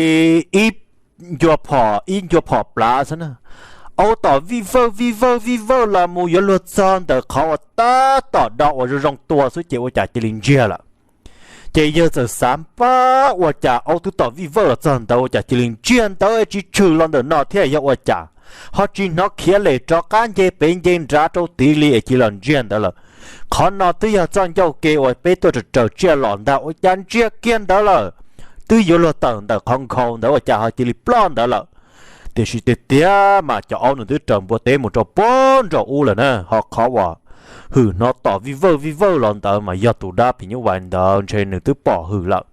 ib ncua phom ib ncua phom plav xwb na. Aub tom vij vawj vij vawj vij vawj los mus yuav luag txog ntawm qhov uas tab tom do uas zoo zoo tua xwb ces ua cas cia li ntsiag lawm. Ces yawg txawm xav pab ua cas aub twb tom vij vawj los txog ntawd ua cas cia li ntsiag ntawd tsis tshwm los ntawm no thiab yog ua cas ho tsis hnov khiav lem rov qab nce pem nce nrad rau tid li es cia los ntsiag ntawd lawm. Qhov no twb yog txoj ncauj ke uas peb tuaj raws raws tsiaj los ntag ua cas ntsiag kiag ntawd lawm. Twb yuav luag tawm ntawm qhov nkhaus ntawd ua cas ho cia li ploj ntawd lawm. Tiam sis tiag tiag mas cov aub nws twb raws npua teb mus rau puag nraum ub lawm na, ho qhov uas hwm hnov tom vij vawj vij vawj los ntawd mas yog tus dab phim nyuj vais ntawd ntshe nws twb pom hwm lawm.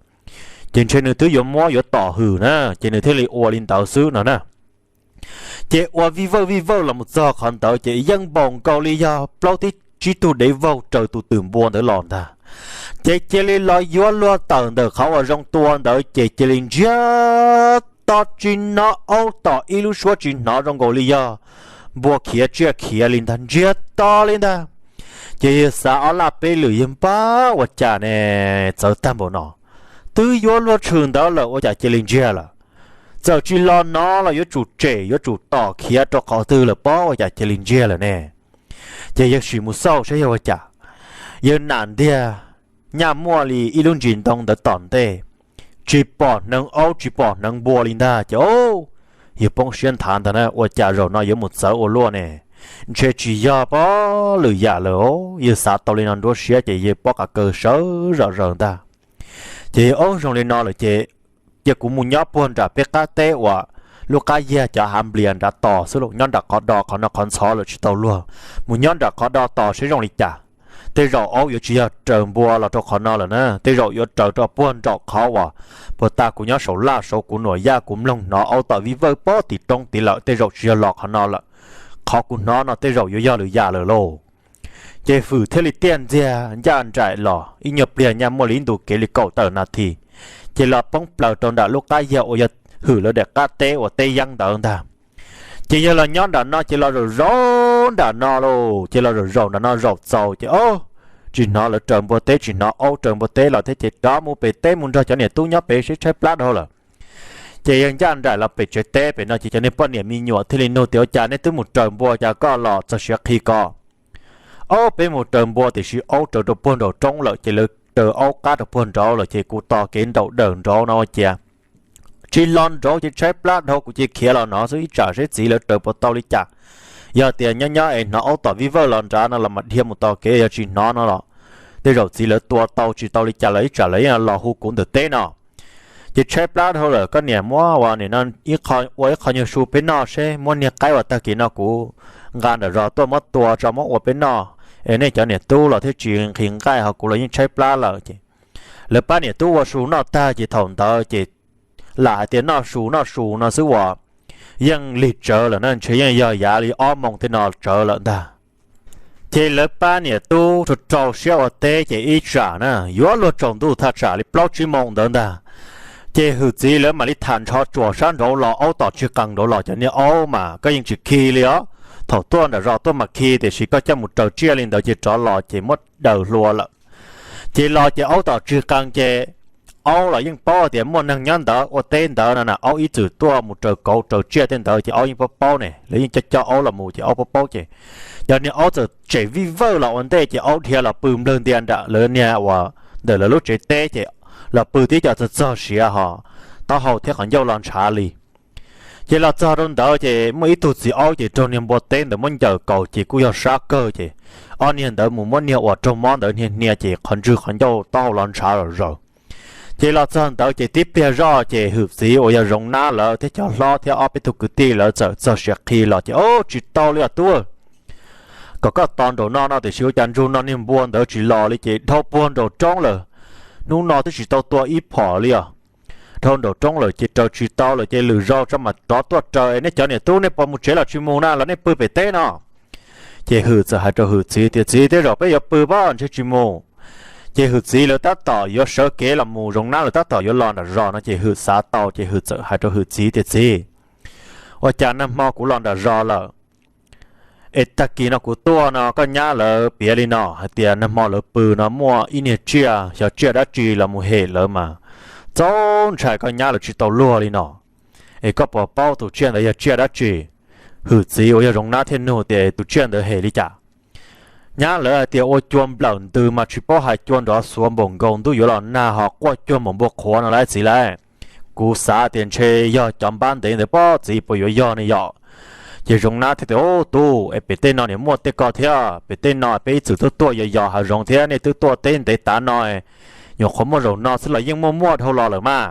Ces ntshe nws twb yuav muab yuav tom hwm na, ces nws thiaj li ua li ntawd xwb no na. Ces ua vij vawj vij vawj los mus txog qhov ntawd ces yeej npaum nkaus li yog plaub tib tsib tug dev vaug raws tus twm npua ntawd los ntag. Ces cia li los yuav luag tawm ntawm qhov uas zoo tua ntawd ces cia li ntsiag to tsis hnov aub tom ib lub suab tsis hnov zoo nkaus li yog npua khiav tsiaj khiav li ntag, ntsiag to li ntag. Ces yawg xav ob laj peb lwm yawg pab ua cas ne, txawv tag npaum no, twb yuav luag tshwm ntawd lawm ua cas cia li ntsiag lawm. Txawm tsis los no los yuav tsum tsem yuav tsum tom khiav rau qhov twg lawm pob ua cas cia li ntsiag lawm ne. Ces yawg sim mus xauj saib yog ua cas, yawg nam ntiag nyaj muaj li ib lub ntsis ntoo ntawd tom ntej, tsis pom hneev aub tsis pom hneev npua li ntag ces yawg poob siab nthav ntag na, ua cas zaum no yuav mus txawv ua luaj ne, ntshe tsis yog pob lwm yam lawm. Yawg xav tau li no nruab siab ces yawg pob qa kaw sawv zom zaws ntag. Ces yawg ob zoo li no lawm ces cia kuv mus nyob puag nram peb qab teb uas lub qab yag cov hav nplias nrad tos xwb los nyob nram qhov do qhov no qhov ntxhov lawm tsis tau luag, mus nyob nram qhov do tos seb zoo li cas. Tej zaum aub yuav tsis yog raws npua los rau qhov no lawm na, tej zaum yuav raws rau puag nraum qhov uas puag ta kuv nyob saum laj saud kuv nuam yaj kuv mloog hnov aub tom vij vawj pob tim roob tid lawm, tej zaum tsis yog los qhov no lawm. Qhov kuv hnov no tej zaum yuav yog lwm yam lawm lauj. Ces hwm thiaj li tiaj ntxiag ncaj nraim los ib nyuag pliag nyaj muaj li ib ntu kev li kaum tawm nas this, ces los poob plaws rau nram lub qab yag uas yog hwm lawv daim qab teb uas teb yeeb ntawd ntag. Ces yawg los nyob nram no ces los zaum zaum nram no lauj, ces los zaum zaum nram no zaum txaus ces ob, tsis hnov lawv raws npua teb tsis hnov aub raws npua teb los thiab ces rov mus pem teb mus nrog cov niam tub nyob pem seb tshaib plab dhau lawm. Ces yawg ncaj nraim los pem tsev teb pem no ces cov niag poj niam me nyuam thiaj li nug tias ua cas neb twb mus raws npua cas koj los txog siav qhi ko. Ob, peb mus raws npua tiam sis aub raws rau puag nraum roob lawm ces lawv raws aub qab rau puag nraud lawm ces kuv tos kev nraum dawm nraud no ua ciav tsis los nraud ces tshaib plab dhau kuv cia khiav los no xwb ib tsam seb txiv lawv raws puas tau li cas. Yog tias nyob nyob es hnov aub tom vij vawj los nrad no los mas dhia mus tos kev, yog tsis hnov no los tej zaum txiv lawv tua tau tsis tau li cas los ib tsam lawv yeej los hu kuv ntawm teb no. Ces tshaib plab dhau lawm koj niam muab ua nim no ib qho ua ib qho nyuag su peb noj seb, muab niag qaib uas tag kis no kuv nqa nram zos tuaj muab tua tso muab ua peb noj, es nej cov niam tub los thiaj tsis nqhis nqaij ho kuv los yeej tshaib plab lawm ces lawv pab niam tub ua su noj tag ces thaum ntawd ces lam hais tias noj su noj su no xwb uas yeej lig tsawv lawm na, ntshe yeej yog yav li ob moos tej no tsawv lawm ntag. Ces lawv pab niam tub rau rau siab ua teb ces ib tsam na yuav luag tsaus ntuj thaj tsam li plaub tsib moos ntawd ntag. Ces hwm txiv lawv mam li tham nrho tsuas sab nraud los aub tom tsig qees nraud los cov niag aub mas koj yeej tsis khi li os. Thaum tuaj nram zos tuaj mas khi tiam sis koj coj mus raws tsiaj li ntawd ces rov los ces muab daws hlua lawm. Ces los ces aub tom tsig qees ces aub los yeej paub tias muaj neeg nyob ntawd ua teb ntawd no na, aub ib txwm tuaj mus raws kauv raws tsiaj tej ntawd ces aub yeej paub paub ne, lawv yeej coj coj aub los mus ces aub paub paub ces cov niag aub txawm tsem vij vawj los ua ntej ces aub dhia los pw nplawg ntia nram lawv niag uas ntawm lawv lub tsev teb ces los pw tib co txog txog siav ho taub hau thiab qhov ncauj los ntshav li. Ces los txog rau ntawd ces muaj ib tug txiv aub ces raug niag npua teb ntawd muab ncaws kaus ces kuj yog sab kawg ces ob niag ntawd mus muab niag uas raug mob ntawd hnia hnia ces qhov ntswg qhov ncauj taub hau los ntshav zom zaws. Ces los txog ntawd ces tib pliag zoj ces hwm txiv uas yog Zoov Nab lawv thiab cov hlob thiab ob peb tug kwv tij lawv txawm txog siav qhi los ces, Ob, tsis tau li os tub, kom koj tos nraum no no tiam sis ua cas ntsug no niag npua ntawd tsis los li ces dhau puag nraum roob lawm. Hnub no twb tsis tau tua ib phom li os. Dhau nraum roob lawm ces raws tsis tau lawm ces lwm zaus tso mam rov tuaj raws es nej cov niam tub nej puas mus tsev los tsis mus na los nej pw pem teb no? Ces hwm txawm hais rau hwm txiv tias, Txiv, tej zaum peb yuav pw pob ntshe tsis mus. Ces Hwm txiv lawv tab tom yuav sawv kev los mus, Zoov Nab lawv tab tom yuav los nram zos no ces Hwm xav tau ces Hwm txawm hais rau Hwm txiv tias, Txiv, ua cas nag hmo kuv los nram zos lawm es tag kis no kuv tuaj no koj nyab lawv piav li no hais tias nag hmo lawv pw no muaj ib niag tsiaj, xyov tsiaj dab tsi los mus hem lawv mas txaus ntshai, koj nyab lawv tsis tau luag li no. Es koj puas paub tus tsiaj ntawd yog tsiaj dab tsi? Hwm txiv uas yog Zoov Nab thiaj nug tias, Tus tsiaj ntawd hem li cas? Nyab lawv hais tias ua cua nplawm ntws mas tsis paub hais, cua nrov xuav npaum nkaus ntuj yuav los nag ho quaj cuag npaum npua qhuav no lauj txiv lauj. Kuv xav tias ntshe yog cov npab ntev ntawd pob txiv puas yuav yog ne yom. Ces Zoov Nab thiaj tias, Ub tub, es pem tej no niam muaj tej ko thiab, pem tej no peb ib txwm twb tuaj yos yos hav zoov thiab, nej twb tuaj teb ntev tav no, nyuam qhuav muaj zaum no xwb los yeej muaj muaj dhau los lawm mas.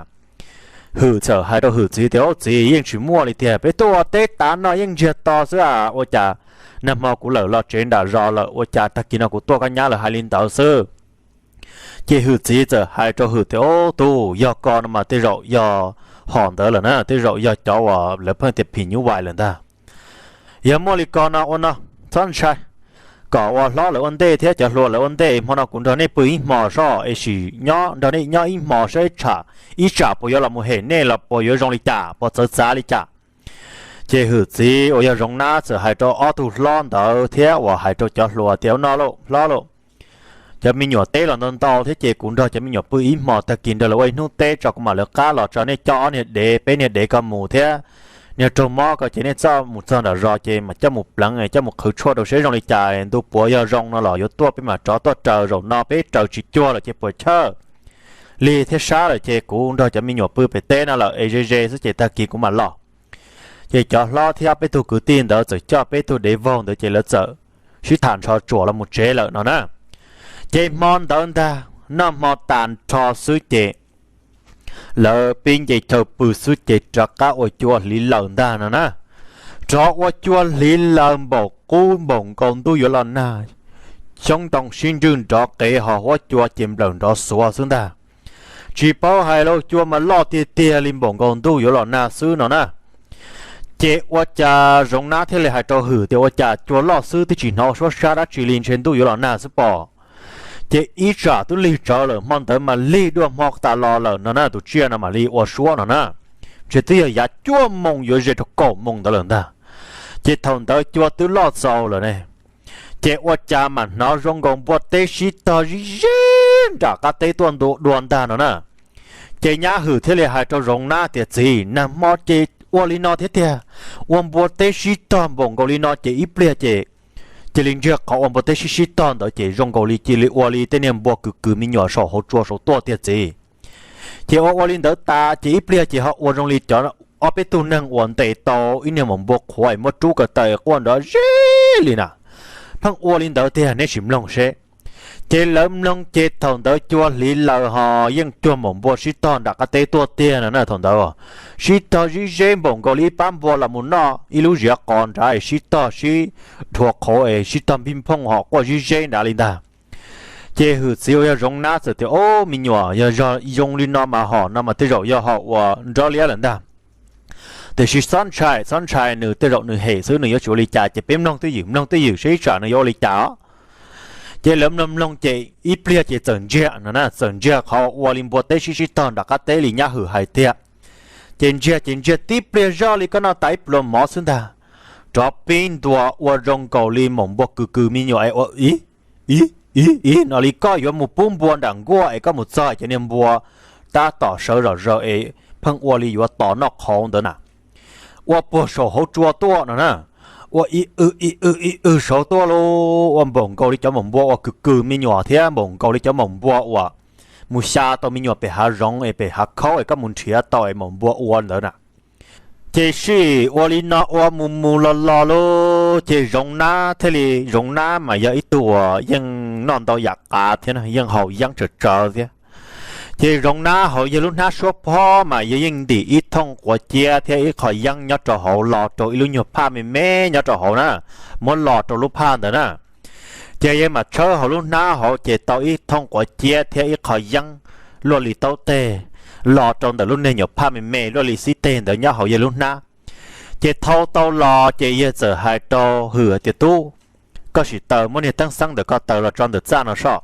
Hwm txawm hais rau Hwm txiv tias, Ub txiv, yeej tsis muaj li tiag, peb tuaj ua teb tav no yeej ntsiag to xwb a, ua cas nag hmo kuv lawm los tsev nram zos lawm, ua cas tag kis no kuv tuaj koj nyab lawv hais li ntawd xwb. Ces Hwm txiv txawm hais rau Hwm tias, Ub tub, yog ko no mas tej zaum yog hom ntawd lawm na, tej zaum yog cov uas lawv pheej tias phim nyuj vais lawm ntag. Yog muaj li ko no ua no, txhob ntshai, kom ua hlob lawv ua ntej thiab cov hluas lawv ua ntej, hmo no kuv nrog nej pw ib hmos soj es sim nyob nrog nej nyob ib hmos saib ib tsam puas yuav los mus hem nej los puas yuav zoo li cas, puas txawv txav li cas. Ces Hwm txiv uas yog Zoov Nab txawm hais rau ob tug hlob ntawd thiab uas hais rau cov hluas tias, Ua no lauj hlob lauj, cov me nyuam teb los ntau ntau thiab ces kuv nrog cov me nyuam pw ib hmos, tag kis nrog lawv ua ib hnub teb tso kuv mam lawv qab los tso, nej coj ob niag dev, peb niag dev ko mus thiab niag raug mob ko ces nej coj mus txog nram zos ces mam coj mus pleev, coj mus qhwv tshuaj rau seb zoo li cas, ntu puav yog zoo no los yuav tuaj peb mam rov tuaj raws, zaum no peb raws tsis cuag lawm ces puas chawj. Lig thiab sab lawm ces kuv nrog cov me nyuam pw pem teb no lawm es ze ze xwb ces tag kis kuv mam los. Ces cov hlob thiab peb tug kwv tij ntawd txawm coj peb tug dev vaug ntawd ces lawv txawm sib tham nrho tsuam los mus tsev lawm no na. Ces hmo ntawd ntag noj hmo tas nrho xwb ces lawv pib nce chaw pw xwb ces rov qab ua cua hliv laws ntag no na. Rov ua cua hliv laws npaum qub npaum nkaus ntuj yuav los nag, xyoob ntoo sib ntswj nrov qev ho huab cua ces nplawm nrov xuav xwb ntag. Tsis paub hais lauj, cua mas loj tiag tiag li npaum nkaus ntuj yuav los nag xwb no na. Ces ua cas Zoov Nab thiaj li hais rau Hwm tias, Ua cas cua loj xwb twb tsis hnov suab sab dab tsi li, ntshe ntuj yuav los nag xwb pob. Ces ib tsam twb lig tsawv lawm, hmo ntawd mas lig dua hmo tas los lawm no na, tus tsiaj no mam li ua suab no na. Ntshe twb yog yav cuaj moos yuav ze rau kaum moos ntawd lawm ntag. Ces thaum ntawd cua twb loj txaus lawm ne. Ces ua cas mam hnov zoo nkaus npua teb sib tog zib zeb nram qab teb tuaj ntua dua ntag no na. Ces nyab Hwm thiaj li hais rau Zoov Nab tias, Txiv, nag hmo ces ua li no thiab tiag, ua npua teb sib tog npaum nkaus li no ces ib pliag ces cia li ntsiag qhov ua npua teb sib sib tog ntawd ces zoo nkaus li cia li ua li tej niag npua kws kws me nyuam saum hauv tsua saud tuaj tiag txiv. Ces ua ua li ntawd tas ces ib pliag ces ho ua zoo li cov ob peb tug neeg uas ntes tau ib niag maum npua qhuav es muab rub ko taw quaj nrov zeb li na. Pheej ua li ntawd tiag, neb sim mloog seb. Ces lawv mloog ces thaum ntawd cua hliv laws ho yeej cuag maum npua sib tog nram qab teb tuaj tiag no na. Thaum ntawd sib tog zib zeb npaum nkaus li ib pab npua los mus noj ib lub ziav qos nrad es sib tog sib dhua qhauv es sib tog npij nphooj ho quaj zib zeb nrad li ntag. Ces Hwm txiv uas yog Zoov Nab txawm tias, Ob, me nyuam, yog zoo li no mas hom no mas tej zaum yog hom uas nrov liab lawm ntag. Tiam sis txhob ntshai, txhob ntshai, nws tej zaum nws hem xwb, nws yuav tsis ua li cas, ces peb mloog twj ywm, mloog twj ywm seb ib tsam nws yuav ua li cas os. Ces lawv mloog mloog ces ib pliag ces txawm ntsiag no na, txawm ntsiag qhov ua li npua teb sib sib tog nram qab teb li nyab Hwm hais tiag. Ces ntsiag ces ntsiag tib pliag zoj li koj noj tas ib pluas mov xwb ntag, rov pib ntua ua zoo nkaus li maum npua kws kws me nyuam es ua ib ib ib ib no li koj yuav mus pub npua nram nkuaj es koj mus txog cov niag npua tab tom sawv zom zaws es pheej ua li yuav tos noj qhauv ntawd na. Ua puag saum hauv tsua tuaj no na, ua ib wb ib wb ib wb saud tuaj lauj, ua npaum nkaus li cov maum npua uas kws kws me nyuam thiab npaum nkaus li cov maum npua uas mus xya tau me nyuam pem hav zoov es pem hav khaub es koj mus nrhiav tau es maum npua ua ntawd na. Ces sim ua li no ua mus mus los los lauj, ces Zoov Nab thiaj li, Zoov Nab mas yog ib tug uas yeej noj ntau yam qav thiab yeej haus yeeb tsawv tsawv thiab. Ces Zoov Nab hauv yawg lub hnab suab phob mas yawg yeej ntim ib thooj quav ciab thiab ib qho yeeb nyob rau hauv los rau ib lub nyuag phaj me me nyob rau hauv na, muab los rau lub phaj ntawd na. Ces yawg mam tshawb hauv lub hnab hauv ces tau ib thooj quav ciab thiab ib qho yeeb luaj li taub teg los rau ntawm lub niag nyuam phaj me me luaj li xib teg ntawd nyob hauv yawg lub hnab. Ces thau tau los ces yawg txawm hais rau Hwm tias, Tub, koj sim taws muab niag teeb xeeb ntawm koj taws los tso ntawm txaj no soj.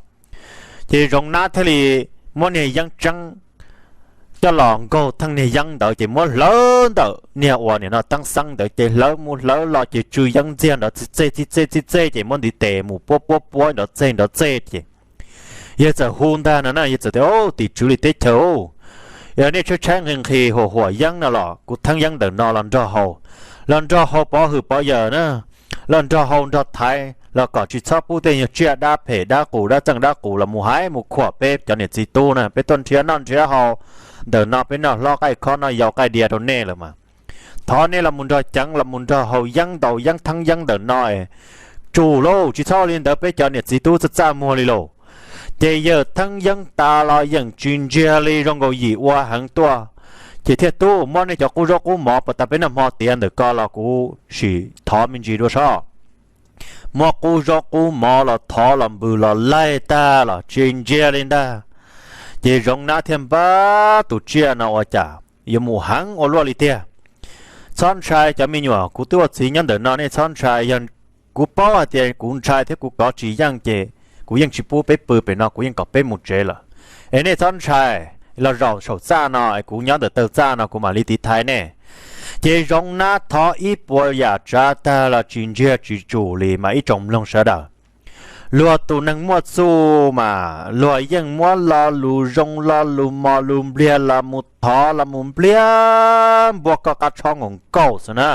Ces Zoov Nab thiaj li muab niag yeeb tseeb coj los nkaug theej niag yeeb ntawd ces muab hlawv ntawm niag uas nim no teeb xeeb ntawd ces hlawv mus hlawv los ces tsw yeeb ntxiag nrov txij txej txij txej txij txej ces muab ntiv tes mus puab puab puab nrov txej nrov txej ces yawg txawm hu ntag no na, yawg txawm tias, Au, tim tswv li teb chaws, yog nej tshaib tshaib nqhis nqhis huam huam yeeb no los kuv theeb yeeb ntawm no los nrog haus, los nrog haus pov hwm pov yawm na, los nrog haus nrog thaiv los kom tsis txhob pub tej nyuag tsiaj dab phem dab qus dab txeej dab qus los mus hais mus khuam peb cov niam txiv tub na. Peb tuaj nrhiav noj nrhiav haus ntawm no, peb noj hlob qaij khob noj yau qaij diav rau nej lawm mas thov nej los mus nrog ceev los mus nrog haus yeeb ntaus yeeb theeb yeeb ntawm no es tsum lauj, tsis txhob ua li ntawd peb cov niam txiv tub txaj txaj muag li lauj. Ces yawg theeb yeeb tas los yeej tsis ntsiag li, zoo nkaus yim ua heev tuaj, ces thiaj tub muab nej cov qub zaub qub mov puas tas peb noj hmo tiav ntawm ko los kuv sim thov me ntsis dua soj. Muab qub zaub qub mov los thov los npws los laig tag los tsis ntsiag li ntag. Ces Zoov Nab thiaj npab tus tsiaj no ua cas yuav mus heev ua luaj li tiag. Txhob ntshai cov me nyuam, kuv twb ua txiv nyob ntawm no, nej txhob ntshai. Yog kuv paub hais tias kuv ntshai thiab kuv kov tsis yeej ces kuv yeej tsis pub peb pw pem no, kuv yeej kom peb mus tsev lawm. Es nej txhob ntshai, los zaum saum txaj no es kuv nyob ntawm taw txaj no kuv mam li tiv thaiv nej. Ces Zoov Nab thov ib puas yam tsav tag los tsis ntsiag tsis tsum li mas ib tsoom mloog sawv daws, luag tus neeg muaj txuj mas luag yeej muab lo lus zoo lo lus mos lus npliag los mus thov los mus npliag npua koj qab tshob nkaus nkaus xwb na.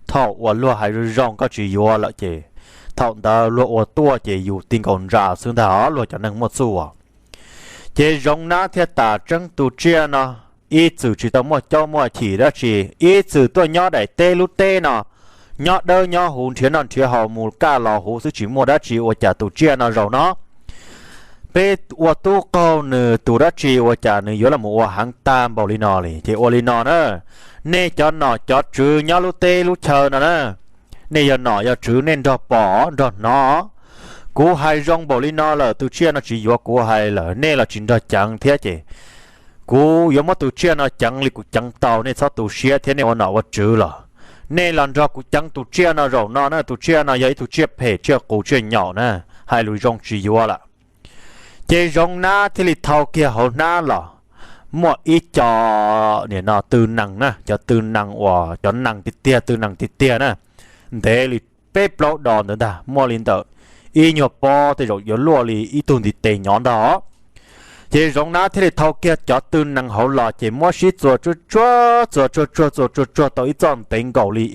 Thaum uas luag hais zoo zoo koj tsis yuav lawm ces thaum ntawd luag ua tuaj ces yus ti nkaus ntsa xwb ntag os luag cov neeg muaj txuj. Ces Zoov Nab thiaj tas tseeb tus tsiaj no, ib txwm tsis tau muaj caub muaj chim dab tsi, ib txwm tuaj nyob daim teb lub teb no, nyob dawb nyob huv nrhiav noj nrhiav haus mus kaj los huv xwb tsis muaj dab tsi, ua cas tus tsiaj no zaum no peb ua tub qaug nws tus dab tsi ua cas nws yuav los ua heev tag npaum li no li. Ces ua li no na, nej cov nom cov tswv nyob lub teb lub chaw no na, nej yog nom yog tswv nej nrog pom nrog hnov. Kuv hais zoo npaum li no lawm tus tsiaj no tsis yuav kuv hais lawm nej los tsis nrog ceev thiab ces kuv yuav muab tus tsiaj no ceev li kuv ceev tau, nej txhob tu siab thiab nej ua nom ua tswv los nej los nrog kuv ceev tus tsiaj no zaum no na. Tus tsiaj no yog ib tug tsiaj phem tsiaj qus tsiaj nyaum na, hais lus zoo tsis yuav lawm. Ces Zoov Nab thiaj li thau kiag hauv hnab los, muaj ib co nim no tw nees na, cov tw nees uas cov nees tiag tiag tw nees tiag tiag na, ntev li peb plaub dos ntawd ntag, muaj li ntawm ib nyuag pob tej zaum yuav luaj li ib tug ntiv tes nyov ntag. Ces Zoov Nab thiaj li thau kiag cov tw nees hauv los ces muab sib txuas tsuag tsuag txuas tsuag tsuag txuag tsuag tau ib txoj ntev nkaus li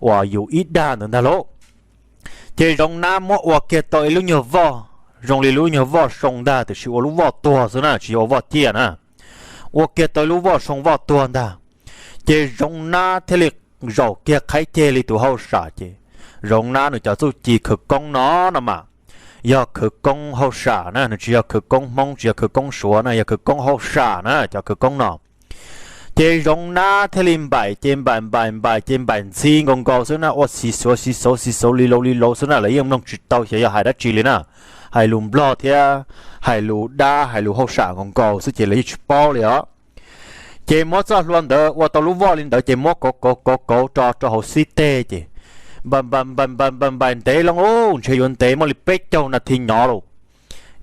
uas yus ib dag ntawd ntag lauj. Ces Zoov Nab muab ua kiag tau ib lub nyuag voj, zoo li lub nyuag voj soo ntag tiam sis ua lub voj tuag xwb na tsis yog ua voj ciaj na. Ua kiag tau ib lub voj soo voj tuag ntag. Ces Zoov Nab thiaj li zaum kiag qhaib ceg li tus hauj sam ces Zoov Nab nws cov txuj ci khawv koob no no mas yog khawv koob hauj sam na, nws tsis yog khawv koob Hmoob tsis yog khawv koob Suav na, yog khawv koob hauj sam na cov khawv koob no. Ces Zoov Nab thiaj li npaim ces npaim npaim npaim ces npaim ntxhi nkaus nkaus xwb na, ua xis xuav xis xuav xis xuav li laus li laus xwb na, lawv yeej mloog tsis tau xyov yog hais dab tsi li na. Hais lus Nplog thiab hais lus dab hais lus hauj sam nkaus nkaus xwb ces lawv yeej tsis paub li os. Ces muab txoj hlua ntawd ua tau lub voj li ntawd ces muab kauv kauv kauv kauv rau rau hauv xib teg ces npaim npaim npaim npaim npaim ntev loo lauj, ntshe yuav ntev muaj li peb caug nas this nyov lauj.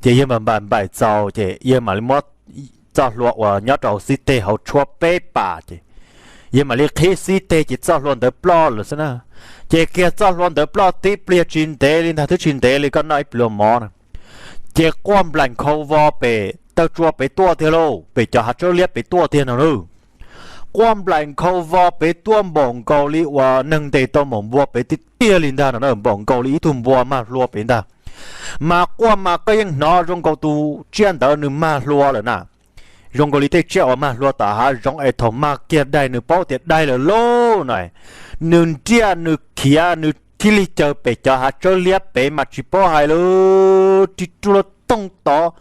Ces yawg npaim npaim npaim txaus ces yawg mam li muab txoj hlua uas nyob rau hauv xib teg hauv tshuab peb pas ces yawg mam li qhib xib teg ces txoj hlua ntawd ploj lawm xwb na. Ces kiag txoj hlua ntawd ploj tib pliag tsis ntev li ntag, twb tsis ntev li koj noj ib pluag mov na, ces quaj nplaim nkhaus vos pem taw tsua pem tuaj tiag lauj, pem cov hav tsawb liab pem tuaj tiag no lauj. Quaj nplaim nkhaus vos pem tuaj npaum nkaus li uas neeg ntes tau maum npua pem tiag tiag li ntag no na, npaum nkaus li ib tug npua mag hlua pem ntag. Mas quaj mas koj yeej hnov zoo nkaus tus tsiaj ntawd nws mag hlua lawm na. Zoo nkaus li tej tsiaj uas mag hlua tom hav zoov es thaum mag kiag daig nws paub tias daig lawm lauj no, nws nriaj nws khiav nws thiaj li caw pem cov hav tsawb liab pem mas tsis paub hais li, ri ruaj luaj tooj tod,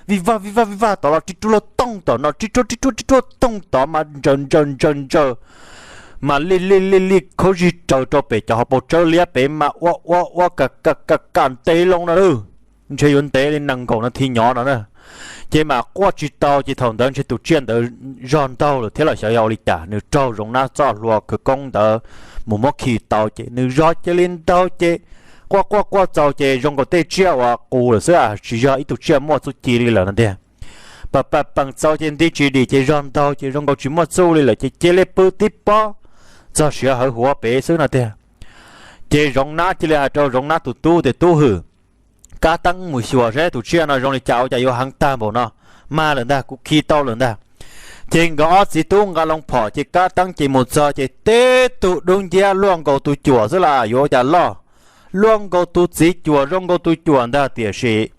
vij vaj vij vaj vij vaj tod los ri ruaj luaj tooj tom no, ri ruaj ri ruaj ri ruaj tooj tod mas ntsaws ntsaws ntsaws ntsaws, mas lij lij lij lij khaub zig raws rau pem cov hauv paus tsawb liab pem mas ua ua ua ka ka ka ka ntev loo no lauj. Ntshe yuav ntev li nees nkaum nas this nyov no na. Ces mas quaj tsis tau ces thaum ntawd ntshe tus tsiaj ntawd zog ntaug lawm thiab los xyov yog ua li cas nws raug Zoov Nab txoj hlua khawv koob ntawd mus muab khi tau ces nws zog cia li ntaug ces quaj quaj quaj txaus ces zoo nkaus tej tsiaj uas qus lawm xwb, tsis yog ib tug tsiaj muaj txuj ci li lawm no tiag. Pam pam pees txaus ces nti tsis dim ces zog ntaug ces zoo nkaus tsis muaj txuj li lawm ces cia li pw tib pob txog siav hawv huav pem xwb no tiag. Ces Zoov Nab cia li hais rau Zoov Nab tus tub tias, Tub Hwm, kab teeb mus xyuas seb tus tsiaj no zoo li cas ua cas yuav heev tag npaum no. Mag lawm ntag, kuv khi tau lawm ntag. Ces nkawd ob txiv tub nqa loo phom ces kab teeb ces mus txog ces tib tug dub nciab luaj nkaus tus cuam xwb las, yuav ua cas loj, luaj nkaus tus txiv cuam zoo nkaus tus cuam ntag. Tiam sis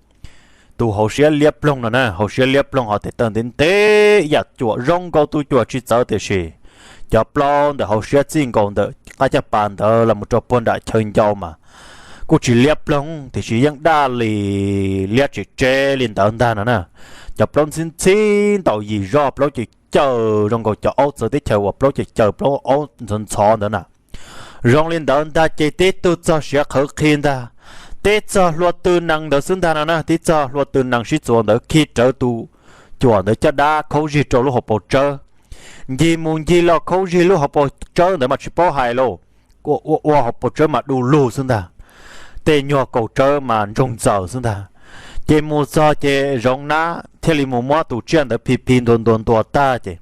tus hauv siab liab ploog no na, hauv siab liab ploog ho tes taw ntev ntev, yam cuam zoo nkaus tus cuam tsis txawv tiam sis cov plaub ntawm hauv siab txij nkaus ntawm qab caj pas ntawd los mus rau puag nram chaw ncau mas kuj tsis liab ploog tiam sis yeej daj li liab tsev tsev li ntawd ntag no na. Cov plaub ntxhib ntxhib ntaus yim zoj, plaub caws caws zoo nkaus cov aub txawv teb chaws uas plaub caws caws plaub aub ntxhov ntxhov ntawd na. Zoo li ntawd ntag ces tib tug txog siav qhawv qhi ntag, tib txog hlua tw nees ntawd xwb ntag no na, tib txog hlua tw nees sib txuas ntawd khi rawv tus cuam ntawd caj dab khaub zig rau lub hauv paus tsawb. Ncig mus ncig los khaub zig lub hauv paus tsawb ntawd mas tsis paub hais lauj, ua ua hauv paus tsawb mas du lug xwb ntag, tej nyuag kaus tsawb mas ntsoog ntxaws xwb ntag. Ces mus txog ces Zoov Nab thiaj li mus muab tus tsiaj ntawd phi phi ntuas ntuas ntuas tag ces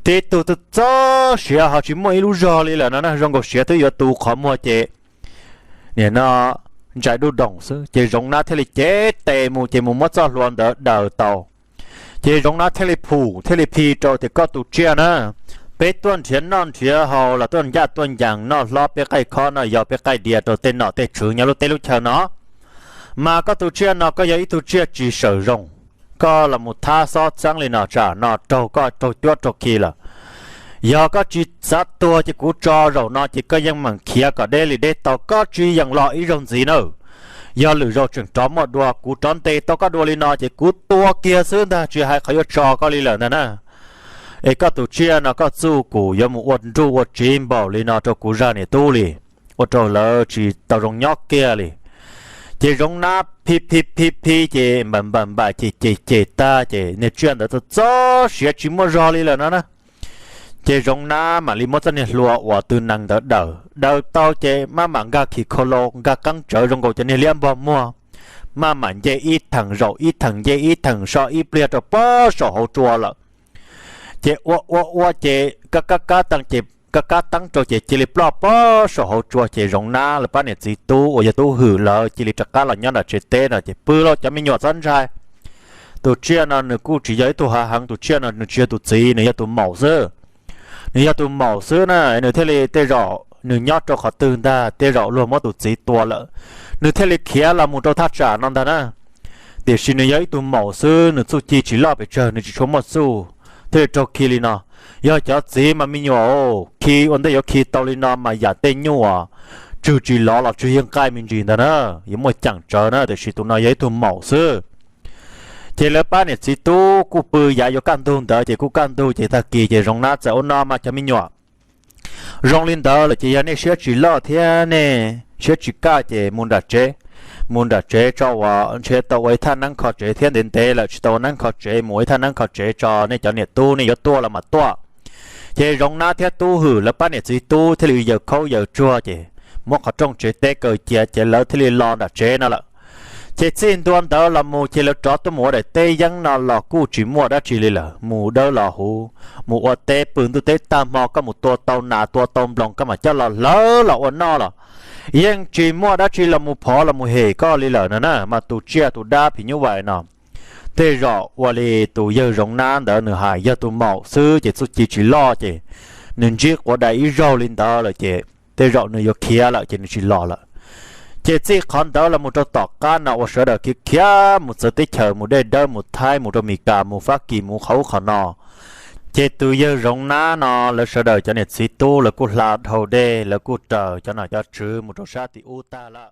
tib tug twb txog siav ho tsis muaj ib lub zog li lawm no na, zoo nkaus siav twb yuav tu qhov muag ces nim no ntsais duj doom xwb. Ces Zoov Nab thiaj li cev tes mus ces mus muab txoj hlua ntawd daws tau. Ces Zoov Nab thiaj li phum thiaj li phi rau tias, Koj tus tsiaj na, peb tuaj nrhiav noj nrhiav haus los tuaj ncaj tuaj ncees noj hlob peb qaij khob noj yau peb qaij diav rau tej nom tej tswv nyob lub teb lub chaw no, mas koj tus tsiaj no koj yog ib tug tsiaj tsis sawm zoo. Koj los mus thab xob txeeb li no tsam no raug koj raug cuab raug khi lawm. Yog koj tsis xav tuag ces kuv tso zaum no ces koj yeej meem khiav kom deb li deb tau, koj tsis yeem los ib zaug ntxiv nawb. Yog lwm zaug tseem rov muaj dua, kuv rov ntes tau koj dua li no ces kuv tua kiag xwb ntag, tsis hais qhov yuav tso koj li lawm ntag na. Es koj tus tsiaj no koj txuj kum yuav mus ua nruj ua tsiv npaum li no rau kuv zaj niam tub li, ua rau lawv tsis tau zoo nyob kiag li. Ces Zoov Nab phi phi phi phi ces npam npam npam ces cem cem tag ces niag tsiaj ntawd txog txog siav tsis muaj zog li lawm no na. Ces Zoov Nab mam li muab txoj niag hlua uas tw nees ntawd daws daws tau ces maj mam nkag khi khau lau nkag qeeb tsawv zoo nkaus cov niag liab npog muag, maj mam nce ib theem zaum ib theem nce ib theem so ib pliag rau pob saum hauv tsua lawm. Ces ua ua ua ces kab kab kab teeb ces kab kab teeb rau ces cia li ploj pob saum hauv tsua ces Zoov Nab lawv pab niam txiv tub uas yog Tub Hwm lawv cia li rov qab los nyob nram tsev teb no ces pw lauj cov me nyuam txhob ntshai. Tus tsiaj no nws kuj tsis yog ib tug hav heev, tus tsiaj no nws tsis yog tus txiv, nws yog tus maum xwb. Nws yog tus maum xwb na, nws thiaj li tej zaum nws nyob rau qhov twg ntag tej zaum luag muab tus txiv tua lawm, nws thiaj li khiav los mus rau thaj tsam no ntag na. Tiam sis nws yog ib tug maum xwb, nws txuj ci tsis loj pes tsawg, nws tsis tshua muaj txuj, thiaj li raug khi li no. Yog cov txiv mas me nyuam, khi ua ntej yuav khi tau li no mas yam tej nyuj uas tswg tsis lov los tswg yeej qaij me ntsis ntag na, yuav muaj ceem tsawv na, tiam sis tus no yog ib tug maum xwb. Ces lawv pab niam txiv tub kuj pw yav yuav kaj ntug ntawd ces kuj kaj ntug ces tag kis ces Zoov Nab txawm ua no mas cov me nyuam, zoo li ntawd lawm ces yog nej siab tsis loj thiab nej siab tsis kaj ces mus nram tsev, mus nram tsev tso uas ntshe tau ua ib thaj neeb kho tsev thiab, ntev ntev lawm tsis tau ua neeb kho tsev, mus ua ib thaj neeb kho tsev tso, nej cov niam tub nej yuav tuaj los mas tuaj. Ces Zoov Nab thiab Tub Hwm lawv pab niam txiv tub thiaj li yaws khaub yaws tsuag ces muab qhov rooj tsev teb kaw cia ces lawv thiaj li los nram tsev no lawm. Ces txij ntua ntawd los mus ces lawv rov tuaj mus ua daim teb yeeb no los kuj tsis muaj dab tsi li lawm, mus dawb los huv, mus ua teb pw ntuj teb tag hmo, koj mus tua tau nas tua tau nploos koj mam coj los hlawv los ua noj los yeej tsis muaj dab tsi los mus phov los mus hem koj li lawm no na. Mas tus tsiaj tus dab phim nyuj vais no tej zaum ua li tus yawg Zoov Nab ntawd nws hais, yog tus maum xwb ces txuj ci tsis loj ces nws ntsib quav dais ib zaug li ntawd lawm ces tej zaum nws yuav khiav lawm ces nws tsis los lawm. Ces txij qhov ntawd los mus rau tom qab no uas sawv daws khiav khiav mus txawv teb chaws, mus dej dawb, mus Thaib, mus rau Mes Kas, mus Fab Kis, mus qhov ub qhov no, ces tus yawg Zoov Nab no lawv sawv daws cov niam txiv tub lawv kuj hla dhau dej, lawv kuj raws cov nom cov tswv mus rau sab tim ub tag lawm.